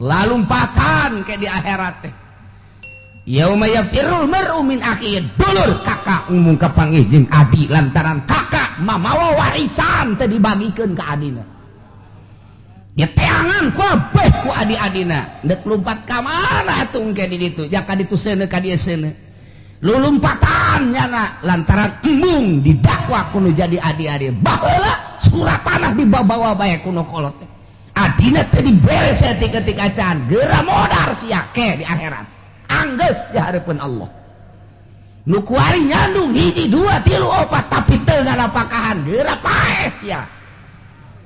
Lalumpatan ke di akhirat teh. Yauma yafirrul mar'u min akhihi, dulur kakak ngomong kapanggih jeung adi lantaran kakak mamawa warisan teh dibagikeun ka adina. Diteangan kabeh ku adi-adina. Deuk lumpat ka mana atuh engke di ditu? Ja ka ditu seuneu ka dieu seuneu. Lulumpatan nyana lantaran embung didakwa kuno jadi adi-adi. Baheula surat tanah dibawa bae kuno kolot teh. Adina teh dibere saeutik-eutik acan, geura modar sia ke di akhirat. Anggeus di hareupeun Allah. Nu kuari nyandung hiji dua tilu opat tapi teu ngalapakahan geura paeh sia.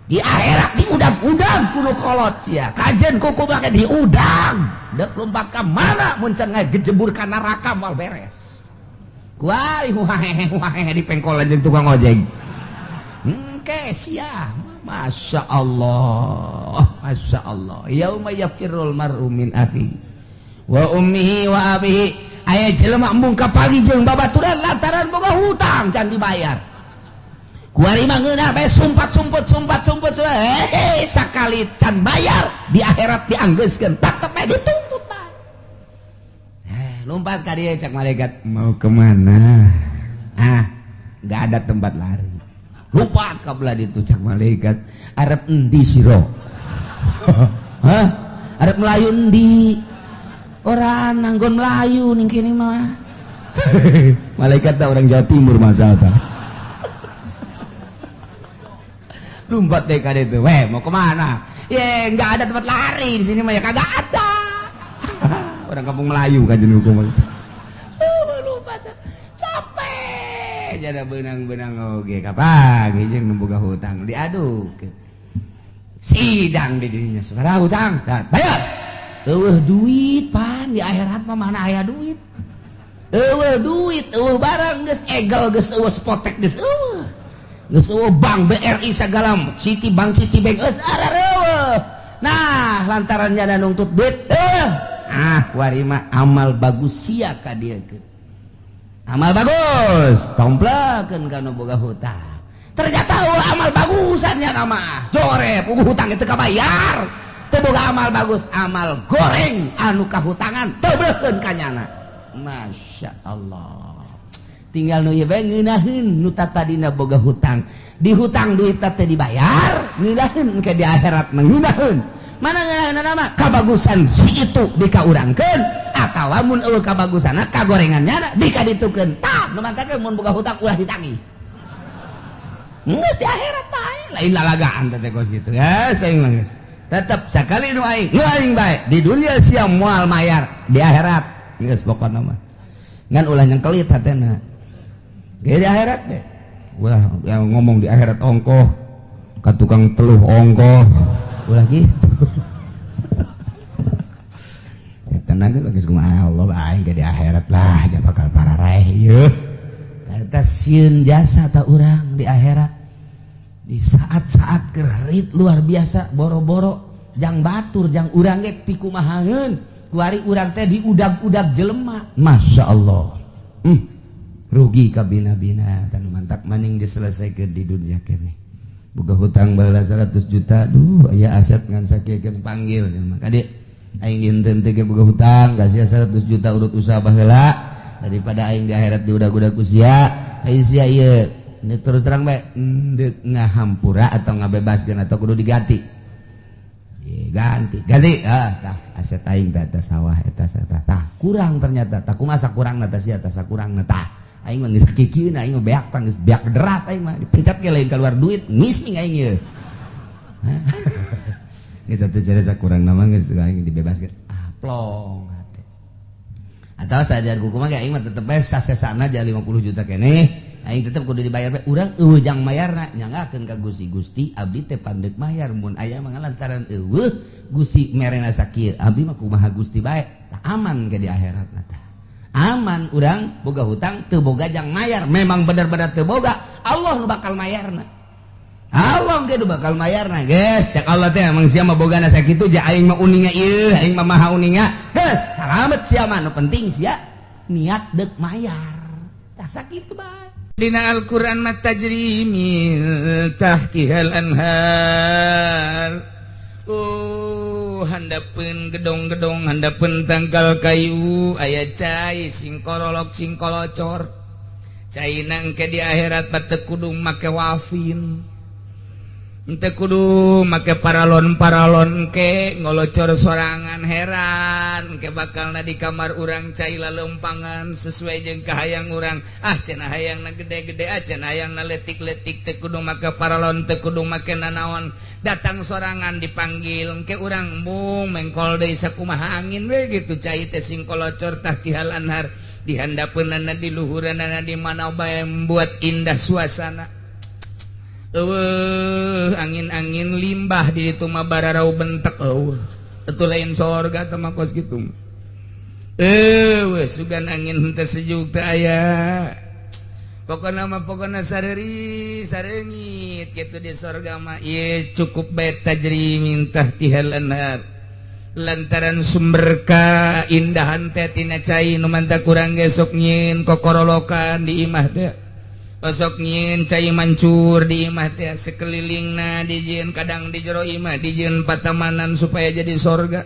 Di akhirat diudag-udag kuno kolot sia. Kajen kuku make diudag. Deuk lumpat ka mana mun can ngagejebur ka neraka moal beres. Kuari huhahehe huhahehe di pengkolan jeung tukang ojek. Engke sia. Masya Allah, Masya Allah. Yauma yafirrul mar'u min akhihi wa ummihi wa abihi. Aya jelema embung kapanggih jeung babaturan lantaran boga hutang can dibayar. Kuari mah ngeunah bae sumpat-sumput sumpat-sumput hehe sakali can bayar di akhirat dianggeuskeun tetep bae dituntut bae. Lompat ka dieu cak malaikat, mau kemana? Ah, nggak ada tempat lari. Lompat ka belah ditu cak malaikat, arep endi sira? Hah? Arep melayu endi? Ora nanggon Melayu ning kene mah. Malaikat tak orang Jawa Timur masa apa? Lompat deh ka ditu. Weh, mau kemana? Ye, nggak ada tempat lari di sini mah ya kagak ada. Orang kampung Melayu kan jenuh hukum. Lompat. Capek. Jada benang-benang oge kapan jeung nu boga hutang diaduk. Sidang di dirinya sabaraha hutang? Bayar. Eueuh duit pan di akhirat mah mana aya duit. Eueuh duit, eueuh barang geus egel geus eueuh spotek geus eueuh. Geus eueuh bank BRI sagala Citibank Citibank geus arareueuh. Nah, lantaran nyana nungtut duit ah kuari mah amal bagus sia ka dieu. Amal bagus, tomplakeun ka nu boga hutang. Ternyata eueuh amal bagusan nya mah. Jorep hutang itu kabayar. Teu boga amal bagus, amal goreng anu kahutangan teu ka nyana. Masya Allah. Tinggal nu ieu bae ngeunaheun nu tatadina boga hutang. Di hutang duit teh dibayar, ngeunaheun ke di akhirat mah ngeunaheun. Mana ngeunaheunna mah kabagusan si itu dikaurangkeun atawa mun eueuh kabagusanna kagorengan nyana dikaditukeun. Tah, nu mantakeun mun boga hutang ulah ditagih. Geus di akhirat bae, lain lalagaan teh kos kitu. Ya, saing mah geus. Tetep sekali nu aing bae di dunia sia moal mayar di akhirat geus pokona mah ngan ulah nyengkelit hatena ge di akhirat deh ulah yang ngomong di akhirat ongkoh ka tukang teluh ongkoh ulah gitu. Tenang geus kumaha Allah aing ge di akhirat lah ja bakal pararaeh ieu eta sieun jasa ta urang di akhirat. Di saat-saat kerit luar biasa boro-boro jang batur jang urang ge pikumahaeun kuari urang teh diudag-udag jelema. Masya Allah. Rugi kabina-bina tan mantak maning diselesaikan di dunia kene. Boga hutang baheula 100 juta, duh aya aset ngan sakieu panggil jelema. Kade aing dinten teh boga hutang kasih 100 juta urut usaha baheula daripada aing di akhirat diudag-udag ku sia. Aing sia ieu ini terus terang bae ndek ngahampura atau ngabebaskeun atau kudu diganti. Ganti, ganti. Ah, tah aset aing teh eta sawah eta tah. Tah kurang ternyata. Tah kumaha sakurangna tah sia tah sakurangna tah. Aing mah geus kikieun aing mah beak tah geus beak derat aing mah dipencet ge lain keluar duit ngising aing ieu. Geus atuh sia sakurangna mah geus aing dibebaskeun. Ah, plong hate. Atau sajar kuku mah ge aing mah tetep bae sasesana aja 50 juta keneh. Aing tetep kudu dibayar bae. Urang eueuh jang mayarna nyanggakeun ka Gusti. Gusti abdi teh pandeuk mayar mun aya mah lantaran eueuh Gusti merena sakieu abdi mah kumaha Gusti bae. Tah aman ke di akhiratna tah. Aman urang boga hutang teu boga jang mayar memang bener-bener teu boga Allah nu bakal mayarna. Allah ge nu bakal mayarna geus cak Allah teh emang sia mah bogana sakitu ja aing mah uninga ieu aing mah maha uninga geus salamet sia mah nu penting sia niat deuk mayar. Tah sakitu bae. Dina Al-Qur'an mah tajri min tahtihal anhar. Oh, Handapeun gedong-gedong, handapeun tangkal kayu aya cai singkorolok singkolocor. Cai nangke di akhirat teu kudu make wafin, teu kudu make paralon-paralon ke ngolocor sorangan. Heran ke bakalna di kamar urang cai lalempangan sesuai jeung kahayang urang. Ah, cenah hayangna gede-gede, ah cenah hayangna letik-letik, teu kudu make paralon, teu kudu make nanaon, datang sorangan dipanggil ke urang mung mengkol deui sakumaha angin we gitu. Cai teh singkolocor tahtihal anhar, di handapeunana, di luhuranana, di mana bae membuat indah suasana. Eueuh angin-angin limbah di ditu mah bararau bentek. Eueuh, itu lain sorga teh mah kos kitu. Eueuh, sugan angin henteu sejuk teh aya. Pokona mah pokona sareri sarengit kitu di sorga mah. Ieu cukup bae tajri min tahtihal anhar, lantaran sumber kaindahan teh tina cai nu manta kurang ge sok nyieun kokorolokan di imah teh, osok nyieun cai mancur di imah teh, sekelilingna dijieun, kadang di jero imah dijieun patamanan supaya jadi sorga.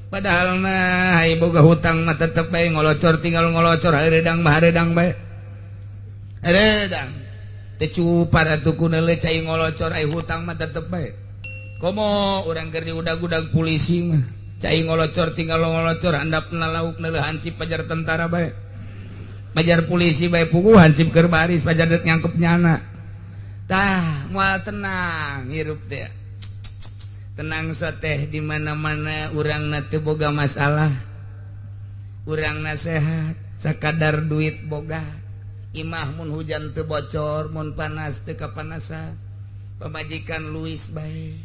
Padahal mah ai boga hutang mah tetep bae ngolocor, tinggal ngolocor, hareudang mah hareudang bae, hareudang teu cupar atuh ku neuleuh cai ngolocor, ai hutang mah tetep bae. Komo urang keur diudag-udag polisi mah cai ngolocor tinggal ngolocor, handapna lauk neuleuh hansip pajar tentara bae, pajar polisi bae, puguh hansip keur baris pajar deuk nyangkep nyana. Tah moal tenang hirup teh, tenang teh di mana-mana urangna teu boga masalah, urangna sehat, sakadar duit boga, imah mun hujan teu bocor, mun panas teu kapanasan, pamajikan luis bae,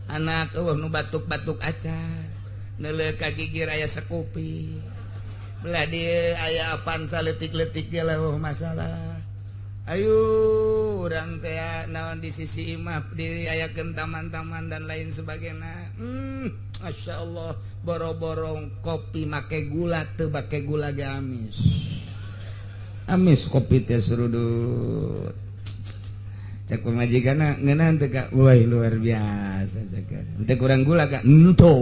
anak eueuh nu batuk-batuk acan, neuleuh ka gigir aya sekupi, belah dieu aya Avanza leutik-leutik ge leuh masalah. Ayo urang teh naon di sisi imah diayakeun taman-taman dan lain sebagainya. Masya Allah, boro-borong kopi make gula, teu make gula ge amis amis kopi teh serudut. Cek pamajikanna, ngeunah teu Kak? Woi, luar biasa cek. Teu kurang gula Kak? Henteu.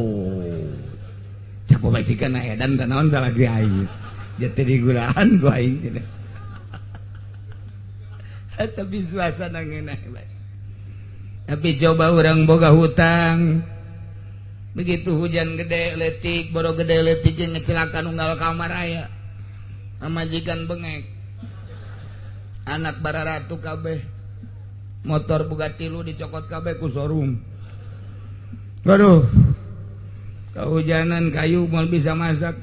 Cek pamajikanna, edan teh naon salah ge aing. Jadi digulaan ku aing cenah. Tapi suasana ngeunah. Tapi coba urang boga hutang, begitu hujan gede letik, boro gede letik ge ngecelakan unggal kamar aya. Pamajikan bengek, anak bararatu kabeh, motor boga tilu dicokot kabeh ku showroom. Waduh, kehujanan kayu moal bisa masak,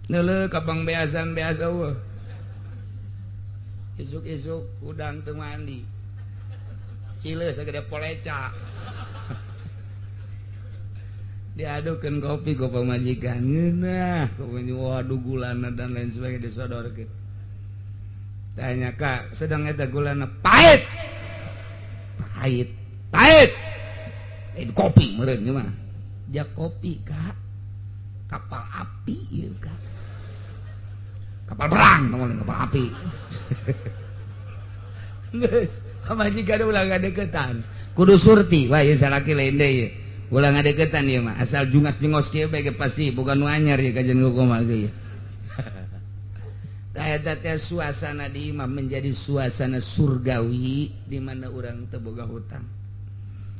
neuleuh ka pangbeasan beas eueuh, isuk-isuk udang teu mandi, cile sagede poleca, diadukeun kopi ku pamajikan, ngeunah. Waduh, gulana dan lain sebagainya disodorkeun. Tanya, Kak, sedang eta gulana pahit pahit pahit. Lain kopi meureun ieu mah. Ja kopi Kak, kapal api ieu Kak, kapal perang tong kapal api. Geus, pamajikan ulah ngadeukeutan, kudu surti. Wah, ieu salaki lain deui ieu, ulah ngadeukeutan ieu mah, asal jungas-jengos kieu bae ge pasti boga nu anyar ieu kajian kumaha ge ieu. Eta teh suasana di imah menjadi suasana surgawi di mana urang teu boga hutang,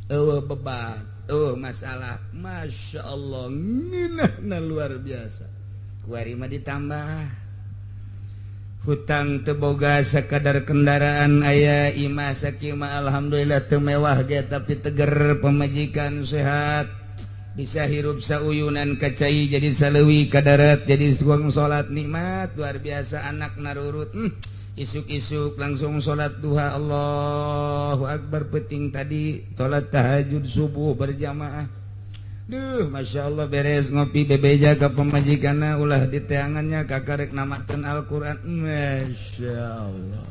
eueuh beban, eueuh masalah. Masya Allah, ngeunahna luar biasa. Kuari mah ditambah hutang teu boga, sakadar kendaraan aya, imah sakieu mah alhamdulillah teu mewah ge tapi teger, pamajikan sehat, bisa hirup sauyunan, ka cai jadi saleuwi, ka darat jadi suang salat, nikmat luar biasa, anak narurut. Isuk-isuk langsung salat duha, Allahu akbar, penting tadi salat tahajud subuh berjamaah. Duh, Masya Allah, beres ngopi bebeja ka pamajikanna, ulah diteangannya kakarek namakeun Al-Qur'an. Masya Allah.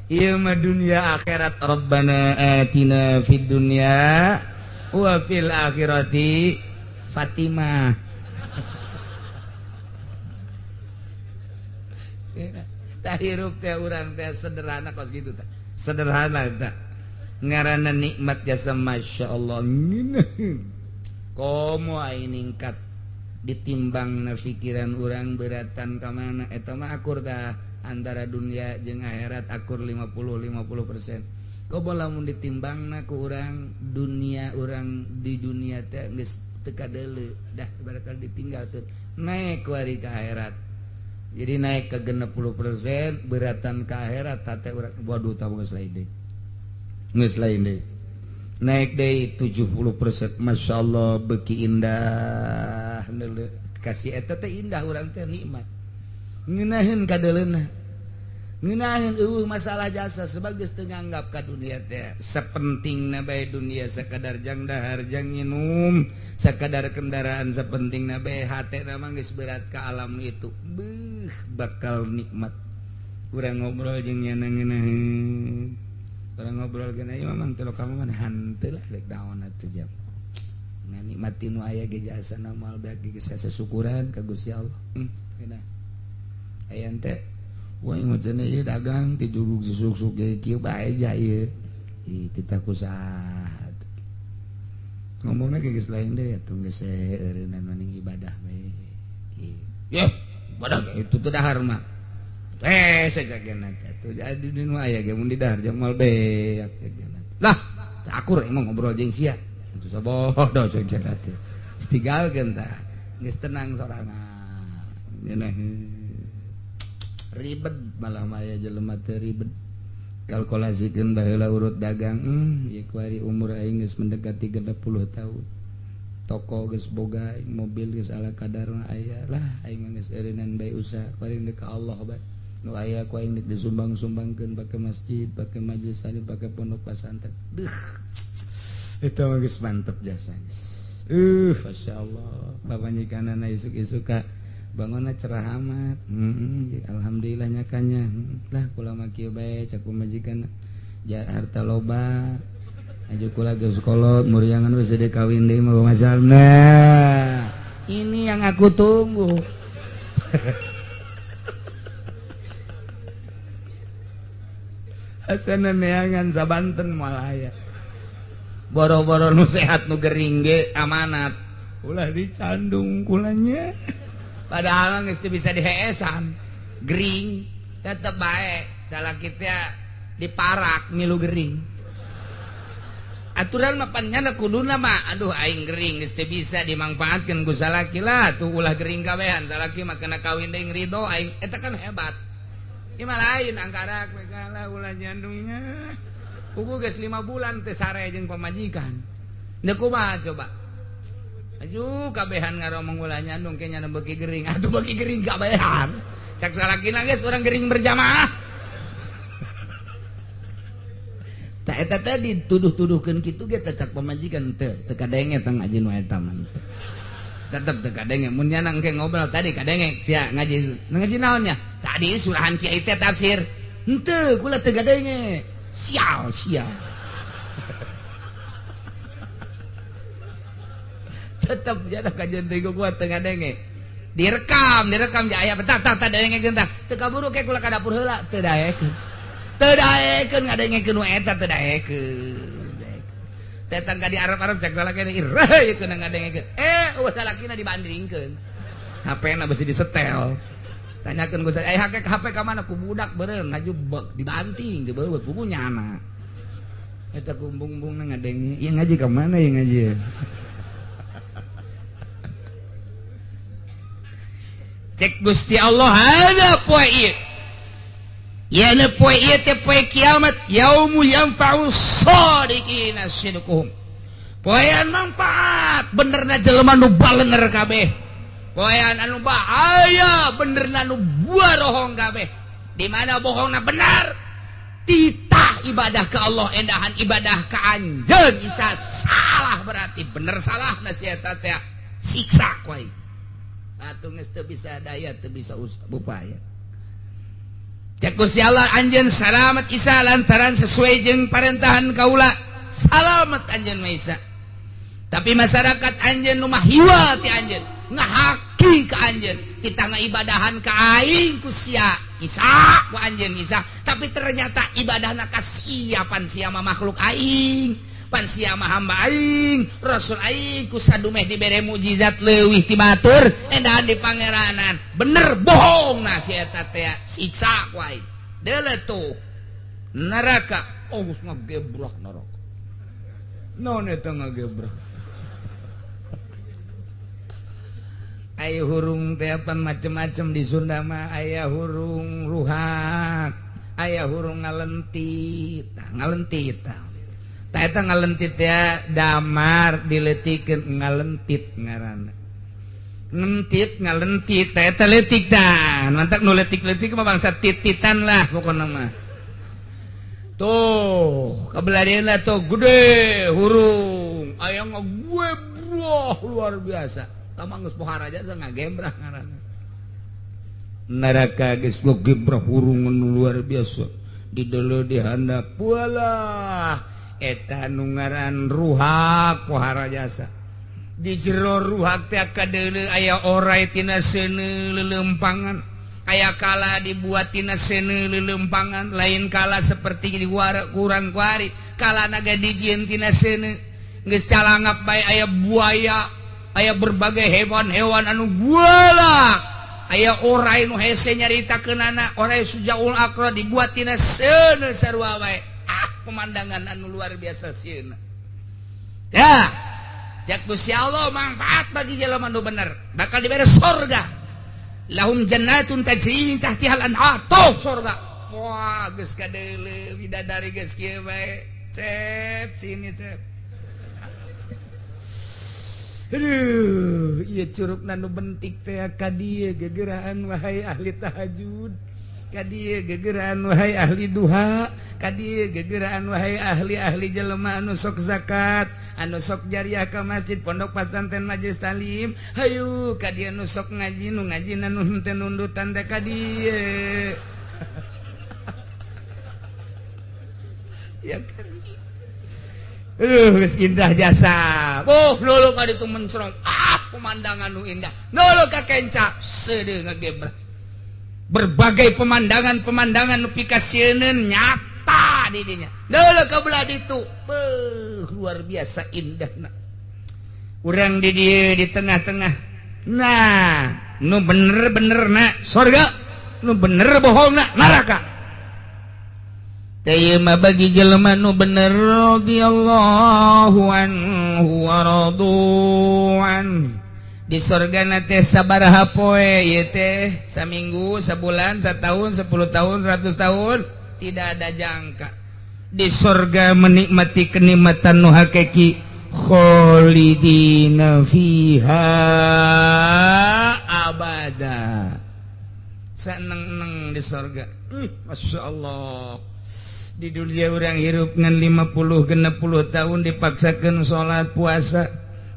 Ieu mah dunia akhirat. Rabbana atina fid dunya wa fil akhirati Fatimah. Tah hirup teh urang teh sederhana kos gitu tah. Sederhana tah. Ngaranna nikmat jasa Masya Allah. Ngeunaheun. Komo aing ningkat ditimbang na pikiran urang beratan ka mana eta mah akur tah antara dunia jeung akhirat akur 50-50%. Komo lamun ditimbangna ku urang dunia, urang di dunia teh geus teu kadeuleu dah, bakal ditinggal tuh naik kuari ka akhirat. Jadi naik ke 60% beratan ke akhirat teh urang, waduh, tah geus lain deui, geus lain deui. Naik deui 70%, Masya Allah, beki indah kasih eta teh, indah urang teh, nikmat ngeunaheun kadeuleuna, ngeunaheun eueuh masalah jasa sebagai teu nganggap ka dunia teh sapentingna bae. Dunia sakadar jang dahar, jang nginum, sakadar kendaraan sapentingna bae. Hate mah geus berat ka alam itu, beuh, bakal nikmat. Urang ngobrol jeung nyana ngeunaheun, urang ngobrol gena ieu mah teu kamu mah hanteu lah, rek naon atuh jam. Nah, nikmati nu aya ge jasana moal beak geus syukuran ka Gusti Allah. Geuna aya teh wah mah cenah ieu dagang ti jurug susuk-suk ge kieu bae ja ieu. Ih, titah ku saha ngomongna ge geus lain deui atuh, geus eureunnan maning ibadah we. Ye, ibadah ge itu teu dahar mah. Eh, saja tuh jadi di nu aya ge mun didahar jeung moal beak cek. Lah, akur emang ngobrol jeung sia. Itu sabodo cek cenah teh. Tinggalkeun tah. Geus tenang sorangan. Ngeunah ribet malah maya jelema teh ribet. Kalkulasikeun baheula urut dagang, ieu kuari umur aing geus mendekati 60 tahun. Toko geus boga, mobil geus ala kadarna aya lah, aing mah geus eureunnan bae usaha, kuari deuk ka Allah bae. Nu aya ku aing disumbang-sumbangkeun pake masjid, pake majelis taklim, pake pondok pesantren. Duh. Itu mah geus mantep jasa geus. Masyaallah. Pamajikanana isuk-isuk ka bangunna cerah amat. Alhamdulillah nyakanya. Lah kula mah kieu bae cak pamajikan, ja harta loba. Aju kula geus kolot muriangan we deuk kawin deui mah masalna. Ini yang aku tunggu. Asana neangan sabanten moal aya. Boro-boro nu sehat, nu gering ge amanat. Ulah dicandung kulanya. Padahal geus teu bisa diheesan. Gering tetep bae salaki teh diparak milu gering. Aturan mah pan nyana kuduna mah, aduh, aing gering geus teu bisa dimangfaatkeun ku salaki lah tuh, ulah gering kabehan salaki mah kena kawin deui ridho aing, eta kan hebat. Ieu mah lain angkarak we kalah ulah nyandungnya. Pugu geus 5 bulan teu sare jeung pamajikan. Deuk kumaha coba? Aju kabehan ngaromong ulah nyandung ke nyana beuki gering. Atuh beuki gering kabehan. Cak salakina geus urang gering berjamaah. Tak eta teh dituduh-tuduhkeun kitu ge teh cak pamajikan teu teu kadenge teh ngaji nu eta mah. Tetep teu kadenge mun nyana engke ngobrol tadi kadenge sia ngaji. Ngaji naonnya? Tadi surahan kiai teh tafsir. Henteu kula teu kadenge. Sial sial. Tetep jada kajian teh gua teu ngadenge. Direkam, direkam ja aya tah tah tah dengekeun tah. Teu kaburu ke kula ka dapur heula teu daekeun. Teu daekeun ngadengekeun nu eta teu daekeun. Datang ka di Arab-Arab cak salakina irah ieu keuna ngadengekeun. Eh, eueuh salakina dibandingkeun. HP-na beusi disetel. Tanyakeun ku saya, eh HP ka mana ku budak beureun ngaju bek dibanting dibeubeuh kubu nyana. Eta kumbung-bumbungna ngadenge. Ieu ngaji ka mana ieu ngaji? Cek Gusti Allah ada poe ieu. Yeuna poe ieu teh poe kiamat, yaumu yanfa'u shadiqina sidquhum. Poean manfaat benerna jelema nu balenger kabeh. Poean anu bahaya benerna nu buarohong kabeh. Di mana bohongna benar? Titah ibadah ke Allah endahan ibadah ke anjeun isa salah berarti bener salah si eta teh siksa ku aing. Atuh geus teu bisa daya teu bisa upaya. Cek Gusti Allah anjeun salamet Isa lantaran sesuai jeung parentahan kaula. Salamet anjeun mah Isa. Tapi masyarakat anjeun nu mah hiwa ti anjeun, ngahaki ka anjeun, titah ngaibadahan ka aing ku sia Isa ku anjeun Isa, tapi ternyata ibadahna kasiapan sia mah makhluk aing. Pan sia mah hamba aing, rasul aing ku sadumeh dibere mukjizat leuwih ti batur, endahan di pangeranan. Bener bohong nah si eta teh siksa ku aing. Deuleu tuh neraka, oh geus ngagebrah neraka. Naon eta ngagebrah? Aya hurung teh apa macem-macem di Sunda mah, aya hurung ruhak, aya hurung ngalentit, ngalentit. Tah eta ngalentit ya damar diletikeun ngalentit ngaranna. Ngentit ngalentit tah eta leutik tah. Mantak nu leutik-leutik mah bangsa tititan lah pokona mah. Tuh, kabelah tuh gede hurung, aya ngagebrah luar biasa. Tamang geus pohara jasa ngagembrah ngaranna. Neraka geus ngagebrah hurung nu luar biasa. Di deuleu di handap walah eta nu ngaran ruhak pohara jasa. Di jero ruhak teh kadeuleu aya orai tina seuneu leuleumpangan. Aya kala dibuat tina seuneu leuleumpangan, lain kala seperti di kurang kuari, kala naga dijieun tina seuneu. Geus calangap bae aya buaya, aya berbagai hewan-hewan anu guala, aya orai nu hese nyaritakeunana, orai sujaul akra dibuat tina seuneu sarua wae. Ah, pemandangan anu luar biasa sieuna. Ya, cek Gusti Allah manfaat bagi jelema nu bener, bakal dibere sorga. Lahum jannatun tajri min tahtihal anhar. Tuh sorga. Wah, geus kadeuleu bidadari geus kieu bae. Cep sini cep. Aduh, ieu curugna nu bentik teh ka dieu gegeraan wahai ahli tahajud, ka dieu gegeraan wahai ahli duha, ka dieu gegeraan wahai ahli-ahli jelema anu sok zakat, anu sok jariah ka masjid, pondok pesantren, majelis taklim. Hayu ka dieu nu sok ngaji, nu ngajina nu henteu nundutan teh ka dieu. Ya kan? Aduh, geus indah jasa. Oh, lulu ka ditu mencrong. Ah, pemandangan nu indah. Lulu ka kenca seudeuh ngagebrah. Berbagai pemandangan-pemandangan nu pikasieun nyata di dinya. Lulu ka belah ditu. Beuh, luar biasa indahna. Urang di dieu di tengah-tengah. Nah, nu bener-bener na sorga, nu bener bohongna neraka. Teu mah bagi jelema nu bener radhiyallahu anhu wa radu'an. Di sorgana teh sabaraha poe ieu teh, saminggu, sabulan, satahun, 10 tahun, 100 tahun, tidak ada jangka. Di sorga menikmati kenikmatan nu hakiki, kholidina fiha abada. Seneng-neng di sorga. Masya Allah. Di dunia orang hirup ngan 50 60 tahun dipaksakan salat puasa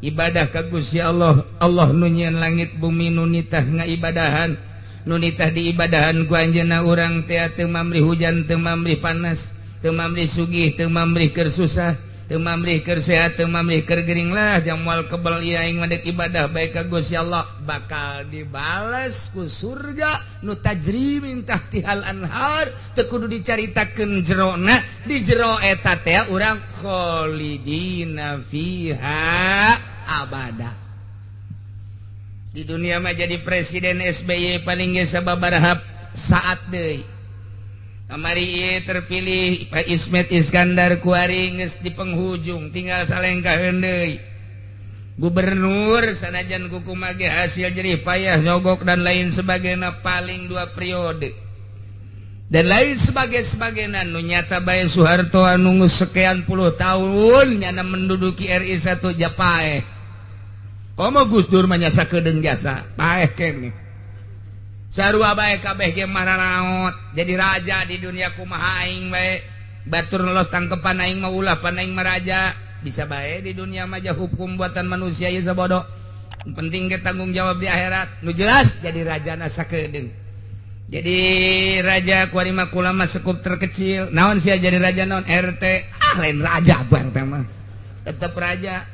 ibadah ka Gusti Allah. Allah nu nyieun langit bumi nu nitah ngaibadahan, nu nitah diibadahan ku anjeunna urang teh teu mamrih hujan, teu mamrih panas, teu mamrih sugih, teu mamrih keur susah, teu mamrih keur sehat, teu mamrih keur gering lah jang moal kebel ieu aing mah deuk ibadah bae ka Gusti Allah bakal dibales ku surga nu tajri min tahtihal anhar. Teu kudu dicaritakeun jerona, di jero eta teh urang kholidina fiha abada. Di dunia mah jadi presiden SBY paling ge sababaraha saat deui. Kamari ieu terpilih Pak Ismet Iskandar kuari geus di penghujung tinggal salengkaheun deui. Gubernur sanajan kukumaha ge hasil jerih payah nyogok dan lain sebagainya paling 2 periode. Dan lain sebagainya nu nyata bae Soeharto anu geus sekian puluh tahun nyana menduduki RI 1 japaeh. Komo Gus Dur mah nyasa kedeung jasa paeh keneh. Sarua bae kabeh ge maranaot jadi raja di dunia kumaha aing bae. Batur lolos tangkepan aing mah ulah pan aing mah raja. Bisa bae di dunia mah hukum buatan manusia ieu sabodo. Penting ge tanggung jawab di akhirat. Nu jelas jadi rajana sakedeung. Jadi raja kuari mah kulama sekup terkecil. Naon sia jadi raja naon RT? Ah lain raja tuh RT mah. Tetep raja.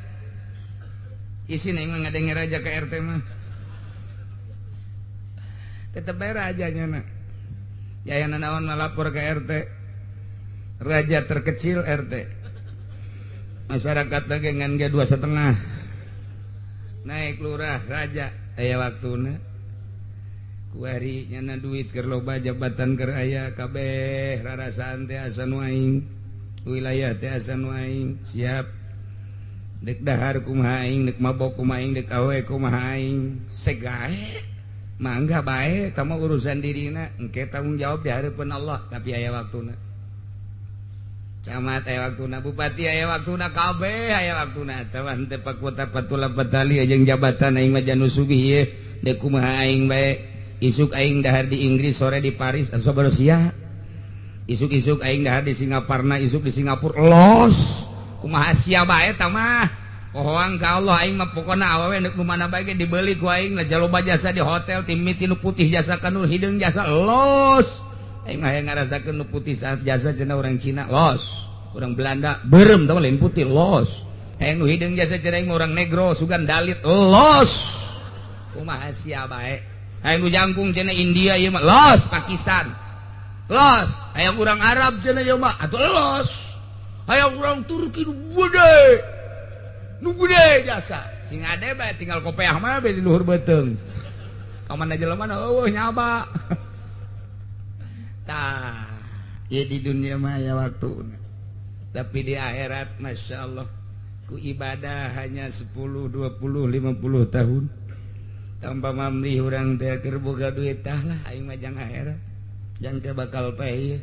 Isin aing mah ngadenge raja ke RT mah. Tetep bae rajanya na. Ya yang naon mah lapor ke RT. Raja terkecil RT. Masyarakat lagi ngan ge 2,5 naik lurah raja aya waktuna. Kuari nyana duit keur loba jabatan keur aya kabeh rarasaan teh asa nu aing, wilayah teh asa nu aing, siap dek dahar kumaha aing, dek mabok kumaha aing, dek awe kumaha aing, segae mangga bae eta mah urusan dirina, engke tanggung jawab di hareupeun Allah, tapi aya waktuna. Camat aya waktuna, bupati aya waktuna, kabeh aya waktuna. Eta mah henteu pakuta patula patali jeung jabatan aing mah janu sugih ieu, dek kumaha aing bae. Isuk aing dahar di Inggris, sore di Paris, asa sia. Isuk-isuk aing dahar di Singaparna, isuk di Singapura, los. Kumaha sia bae eta mah. Pohoang ka Allah aing mah pokona awewe neuk nu mana bae ge dibeli ku aing lah jaloba jasa di hotel timiti nu putih jasa ka nu hideung jasa los. Aing mah hayang ngarasakeun nu putih saat jasa cenah urang Cina los, urang Belanda beureum tah lain putih los. Hayang nu hideung jasa cenah aing urang negro sugan dalit los. Kumaha sia bae. Hayang nu jangkung cenah India ieu mah los, Pakistan los. Hayang urang Arab cenah ieu mah atuh los. Hayang urang Turki nu gede, nu gede jasa sing ade bae tinggal kopeah mah bae di luhur beuteung. Ka mana jelema na eueuh nyaba. Tah, ieu di dunia mah aya waktuna. Tapi di akhirat masyaallah ku ibadah hanya 10, 20, 50 tahun. Tanpa mamli urang teh keur boga duit tah lah aing mah jang akhirat. Jang teh bakal paeh.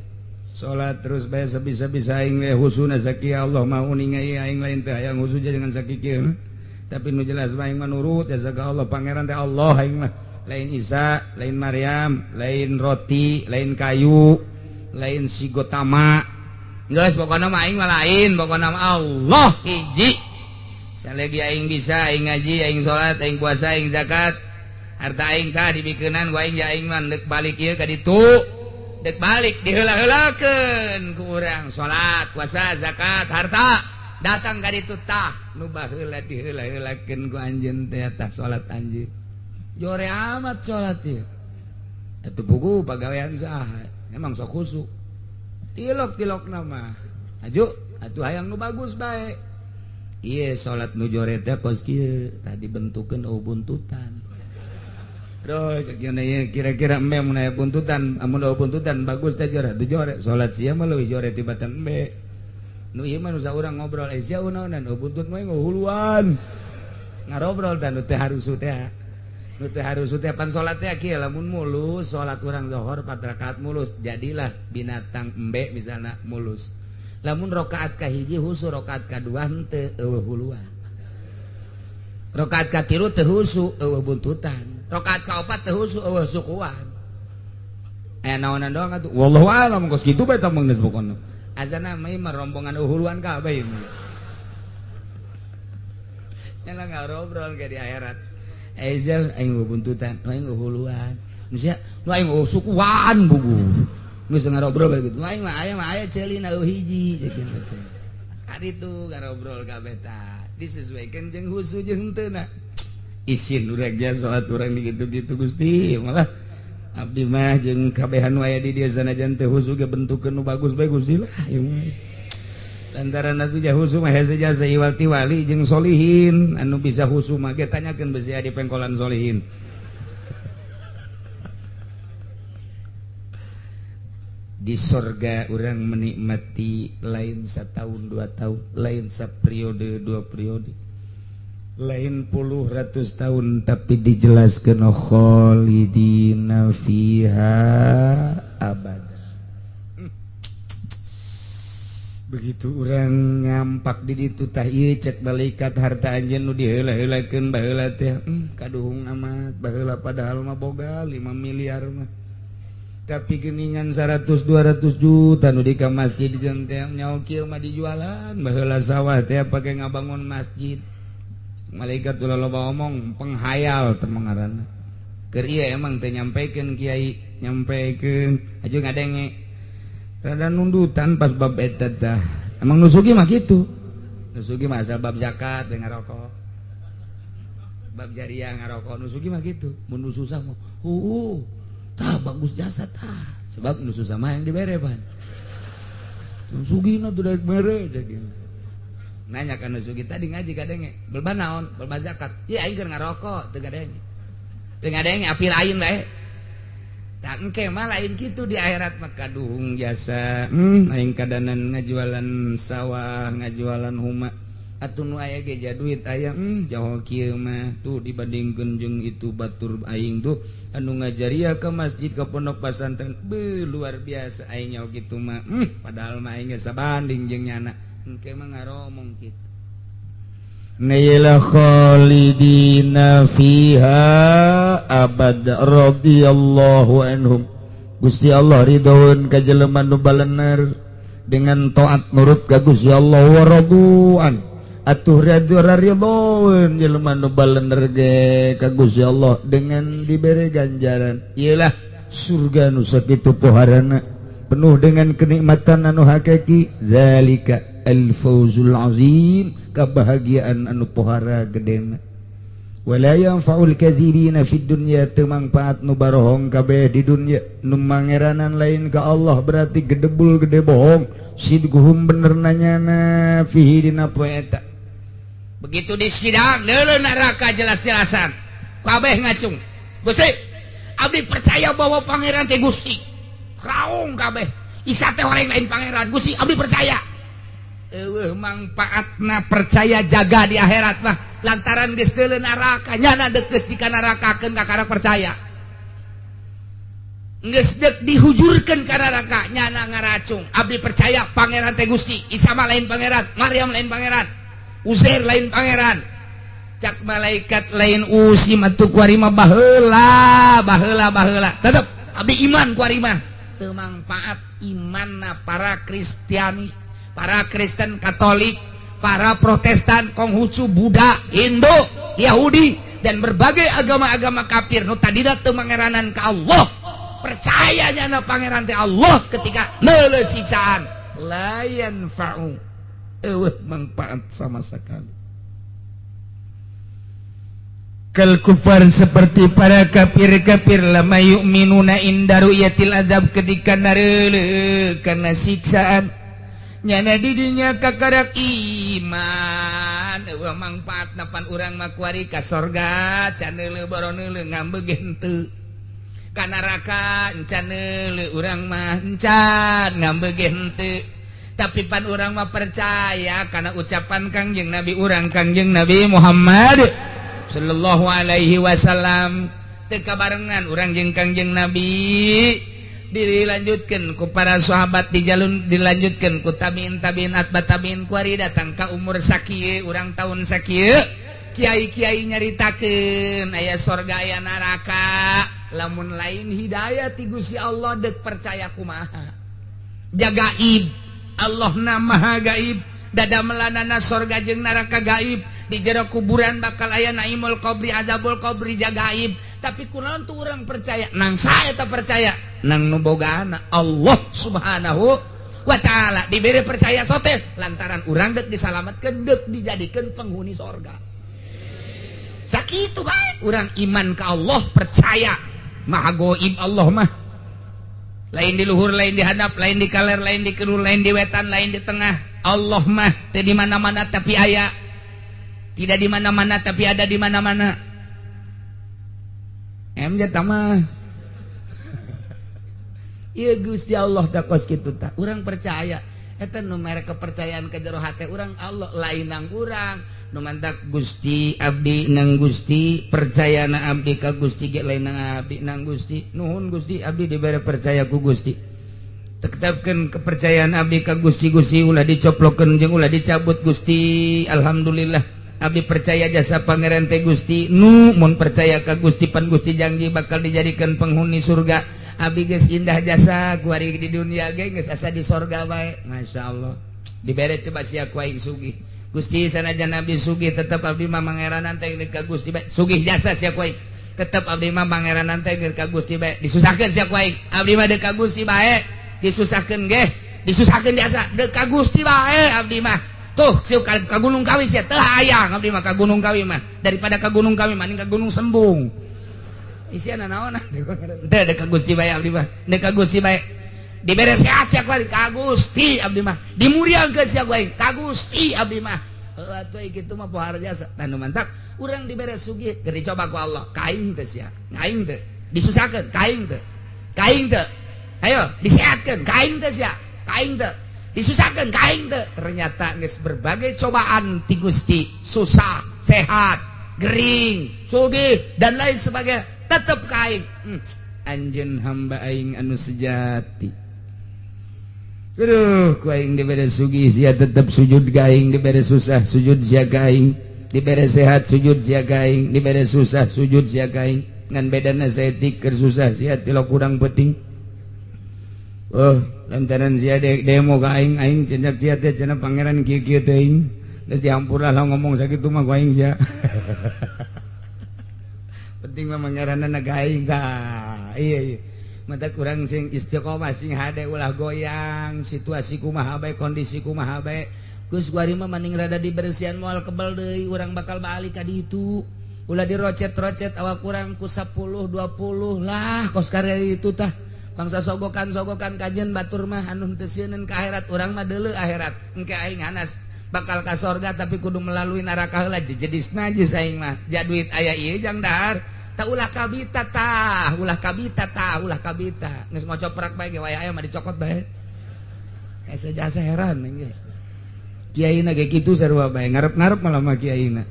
Salat terus bae sabisa-bisa aing we husuna sakieu Allah mau uninga ieu aing lain teh hayang husu jangan sakieu. Tapi nu jelas mah aing mah nurut jasa ka Allah pangeran teh Allah aing mah. Lain Isa, lain Maryam, lain roti, lain kayu, lain si Gotama. Geus pokona mah aing mah lain, pokona mah Allah hiji. Salagi aing bisa aing ngaji, aing salat, aing puasa, aing zakat. Harta aing tah dibikeunan ku aing ya aing mah deuk balik ieu ka ditu. Dek balik diheula-heulakeun ku urang salat, puasa, zakat, harta. Datang ka ditu tah nu baheula diheula-heulakeun ku anjeun teh tah salat anjeun. Jore amat salat ieu. Atuh buku pagawean saha? Emang sok khusuk. Tilok-tilok nama. Aju atuh hayang nu bagus bae. Ieu salat nu jore teh kos kieu, tadi bentukeun eueuh buntutan. Duh, kira-kira embe mun aya buntutan, amun eueuh buntutan bagus teh jore, teu jore. Salat sia mah leuwih jore tibatan embe. Nu ieu mah nu saurang ngobrol, eh sia unaonan eueuh buntut mah ngahuluan. Ngarobrol tah nu teh harusu teh. Nu teh harusu teh pan salat teh kieu lamun mulus, salat urang zuhur 4 rakaat mulus, jadilah binatang embe misalna mulus. Lamun rakaat kahiji husu, rakaat kadua henteu eueuh huluan. Rakaat katilu teu husu eueuh buntutan. Rakaat kaopat teu husu eueuh sukuan. Aya naonan doang atuh. Wallahu a'lam kos kitu bae tah geus pokona. Azana mah mah rombongan huluan kabeh ieu mah. Nyala ngarobrol ke di akhirat. Ezel aing buntutan, aing huluan. Nu sia, nu aing sukuan bugu. Geus ngarobrol bae kitu. Aing mah aya mah aya ceulina eueuh hiji ceuk teh. Kaditu ngarobrol kabeh tah. Disesuaikan jeung husu jeung henteu na. Isin urang dia salat urang digitu-gitu Gusti malah abdi mah jeung kabehan nu aya di dieu sanajan teu husu ge bentukeun nu bagus bae Gusti lah ieu mah. Lantaran atuh jah husu mah hese jasa iwal ti wali jeung solihin anu bisa husu mah ge tanyakeun besi di pengkolan solihin. Di sorga urang menikmati lain setahun 2 tahun, lain saperiode 2 periode, lain puluh ratus tahun, tapi dijelaskan khalidina fiha abada. Begitu urang nyampak di ditu tah ieu cek malaikat harta anjeun nu diheula-heulakeun baheula teh, kaduhung amat baheula padahal mah boga 5 miliar mah. Tapi geningan 100-200 juta nu di ka masjid jeung teh nyaho kieu mah dijualan baheula sawah teh pake ngabangun masjid. Malaikat ulah loba omong penghayal teh ngaranna. Keur ieu emang teh nyampekeun kiai, nyampekeun aju ngadenge. Rada nundutan pas bab eta tah. Emang nu sugih mah kitu. Nu sugih mah asal bab zakat teh ngarokok. Bab jariah ngarokok nu sugih mah kitu. Mun nu susah mah tah bagus jasa tah. Sebab nu susah mah yang dibere pan. Nu sugihna teu daek mere cek. Nanya ka nu sugih tadi ngaji kadenge. Belba naon? Belba zakat. Ieu aing keur ngarokok teu kadenge. Teu ngadenge api lain bae. Tak engke mah lain kitu di akhirat mah kaduhung jasa. Aing kadanan ngajualan sawah, ngajualan huma. Atuh nu aya ge duit aya, jauh kieu mah tuh dibandingkeun jeung itu batur aing tuh anu ngajaria ke masjid, ke pondok pesantren, be luar biasa aing nyaho kitu mah. Padahal mah aing geus sabanding jeung nyana. Engke mah ngaromong kitu. Naila khalidina fiha abad radhiyallahu anhum. Gusti Allah ridhoeun ka jelema nu balener dengan taat nurut ka Gusti Allah, wa radu'an, atuh ridho ridhoeun jelema nu balener ge ka Gusti Allah dengan diberi ganjaran, iyalah surga nu sakitu poharana, penuh dengan kenikmatan anu hakiki. Zalika al-fawzul azim, kebahagiaan anu pohara gedena. Wala yanfa'ul kadzibina fid dunya, teu mangfaat nu barohong kabeh di dunya, nu mangeranan lain ka Allah, berarti gedebul gede bohong. Sidquhum, bener nanyana, fihi dina poe eta. Begitu di sidang deuleu neraka, jelas-jelasan kabeh ngacung, "Gusti, abdi percaya bahwa pangeran teh Gusti." Raung kabeh, "Isa teh orang lain pangeran, Gusti, abdi percaya." Eueuh mangfaatna percaya jaga di akhirat mah, lantaran geus deuleu neraka, nyana deket di nerakakeun, kakara percaya. Geus dek dihujurkeun ka neraka, nyana ngaracung, "Abdi percaya pangeran teh Gusti, Isa mah lain pangeran, Maryam lain pangeran, Uzair lain pangeran." Cak malaikat, "Lain usim atuh kuari mah, baheula, baheula, baheula tetep abdi iman kuari mah." Teu mangfaat imanna para Kristiani, para Kristen Katolik, para Protestan, Konghucu, Buddha, Hindu, Yahudi, dan berbagai agama-agama kafir nu tadina teu mangeranan ka Allah, percaya nyana pangeran teh Allah, ketika neuleuh siksaan, la yanfa'u, eueuh manfaat sama sekali. Kal kufar, seperti para kafir-kafir, lama yu'minuna inda ru'yatil azab, ketika nareuleuh karena siksaan, nyana didinya kakarak iman. Eueuh mangfaat napan urang mah kuari ka sorga can neuleuh, boro neuleuh, ngambek henteu, ka neraka encan neuleuh urang mah, encan ngambek henteu, tapi pan urang mah percaya karena ucapan Kangjeng Nabi urang, Kangjeng Nabi Muhammad Shallallahu Alaihi Wasallam. Teu kabarengan urang jeung Kangjeng Nabi, dilanjutkan ku para sahabat, di jalun dilanjutkan ku tabiin, tabiin, atba tabiin, kuari datang ka umur sakieu urang, tahun sakieu, kiai-kiai nyaritakeun aya sorga, aya neraka. Lamun lain hidayah ti Gusti Allah, dek percaya kumaha? Jagaib Allah na maha gaib, dada melanana sorga jeung neraka gaib, di jero kuburan bakal aya naimul qabri, azabul qabri, jagaib, tapi kunaon tuh orang percaya? Nang saya tak percaya nang nu bogaana Allah Subhanahu wa Ta'ala. Diberi percaya sote lantaran urang dek disalamatkan, dek dijadikan penghuni sorga. Sakitu bae urang iman ke Allah, percaya maha goib Allah mah, lain di luhur, lain di hadap, lain di kaler, lain di kelur, lain di wetan, lain di tengah. Allah mah teu di mana-mana tapi aya, tidak di mana-mana tapi ada di mana-mana. Em jatah mah. Iya, Gusti Allah tak kos kitu, tak urang percaya eta nu mere kepercayaan ke jero hate urang Allah, lain nang urang nu mantak. "Gusti, abdi nang Gusti, percaya na abdi ka Gusti ge lain nang abdi, nang Gusti. Nuhun Gusti, abdi dibere percaya ku Gusti. Tetapkeun kepercayaan abdi ka Gusti. Gusti, ulah dicoplokeun jeung ulah dicabut, Gusti. Alhamdulillah, abdi percaya jasa pangeran teh Gusti. Nu mun percaya ka Gusti, pan Gusti janji bakal dijadikan penghuni surga. Abdi geus indah jasa kuari di dunia ge, geus asa di sorga bae. Masya Allah, dibere coba sia ku aing sugih. Gusti, sanajan abdi sugih, tetep abdi mah mangeranan teh ka Gusti bae. Sugih jasa sia ku aing, tetep abdi mah mangeranan teh ka Gusti bae. Disusahkeun sia ku aing, abdi mah deuk ka Gusti bae. Disusahkeun ge, disusahkeun jasa, deuk ka Gusti bae abdi mah. Tuh sieu ka Gunung Kawi sia, teu hayang abdi mah ka Gunung Kawi mah. Daripada ka Gunung Kawi mending ka Gunung Sembung. Isiana naon? Teu, deuk ka Gusti bae abdi mah, deuk ka Gusti bae. Dibere sehat sia ku aing, ka Gusti abdi mah. Dimuriangkeun sia ku aing, ka Gusti abdi mah." Heuh atuh kitu mah pohara jasa. Tah nu mantak urang dibere sugih keur dicoba ku Allah, ka aing teh sia, aing teh disusahkeun, ka aing teh. Ka aing teh. Ayo disehatkeun, ka aing teh sia, ka aing teh. Disusahkeun, ka aing teh. Ternyata geus berbagai cobaan ti Gusti, susah, sehat, gering, sugih dan lain sebagainya, tetep ka aing. Anjeun hamba aing anu sejati. Aduh, ku aing dibere sugih sia tetep sujud ka aing, dibere susah sujud sia ka aing, dibere sehat sujud sia ka aing, dibere susah sujud sia ka aing. Ngan bedana saeutik keur susah sia tilok kurang penting. Oh, lantaran sia demo ka aing, aing cendak sia teh cenah pangeran kieu-kieu teuing. Geus dihampura lah ngomong sakitu mah ku aing sia. Penting mah pangeranna ka aing tah. Iya iya. Mata kurang sing istiqomah sing hade ulah goyang situasi kumaha bae, kondisi kumaha bae. Geus kuari mah mending rada dibersihan moal kebel deui, urang bakal balik ka ditu. Ulah dirocet-rocet awak kurang ku 10 20 lah kos karya itu tah. Bangsa sogokan-sogokan kajen batur mah anu teu sieun ka akhirat, urang mah deuleu akhirat. Engke aing hanas bakal ka sorga tapi kudu melalui neraka heula, jejedis najis aing mah. Ja duit aya ieu jang dahar. Tak ulah kabita tah, ulah kabita tah, ulah kabita. Geus ngocoprak bae ge waya aya mah dicokot bae. Asa jasa heran ge. Kiaina ge kitu sarua bae, ngarep-ngarep malah mah kiaina.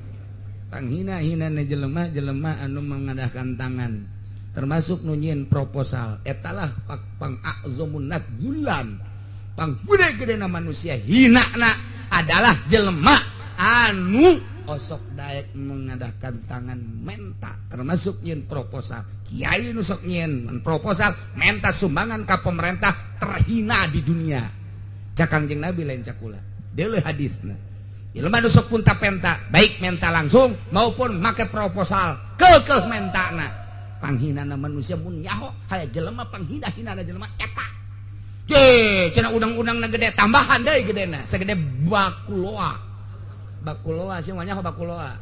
Panghina-hinana jelema-jelema anu mengadahkan tangan. Termasuk nu nyieun proposal. Eta lah pang a'zamun nas gulan. Pang gede-gedena manusia hinana adalah jelema anu osok daek mengadahkan tangan menta, termasuk nyieun proposal. Kiai nu sok nyieun proposal menta sumbangan ka pemerintah terhina di dunia. Cak Kangjeng Nabi lain cakula. Deuleu hadisna. Jelema nu sok punta penta, baik menta langsung maupun make proposal, keukeuh mentana. Panghinana manusia mun nyaho haya jelema panghina-hinana jelema eta. Je, cenah undang-undangna gede tambahan deui gedena, segede bakuloa. Bakuloa sih mah nyaho bakuloa.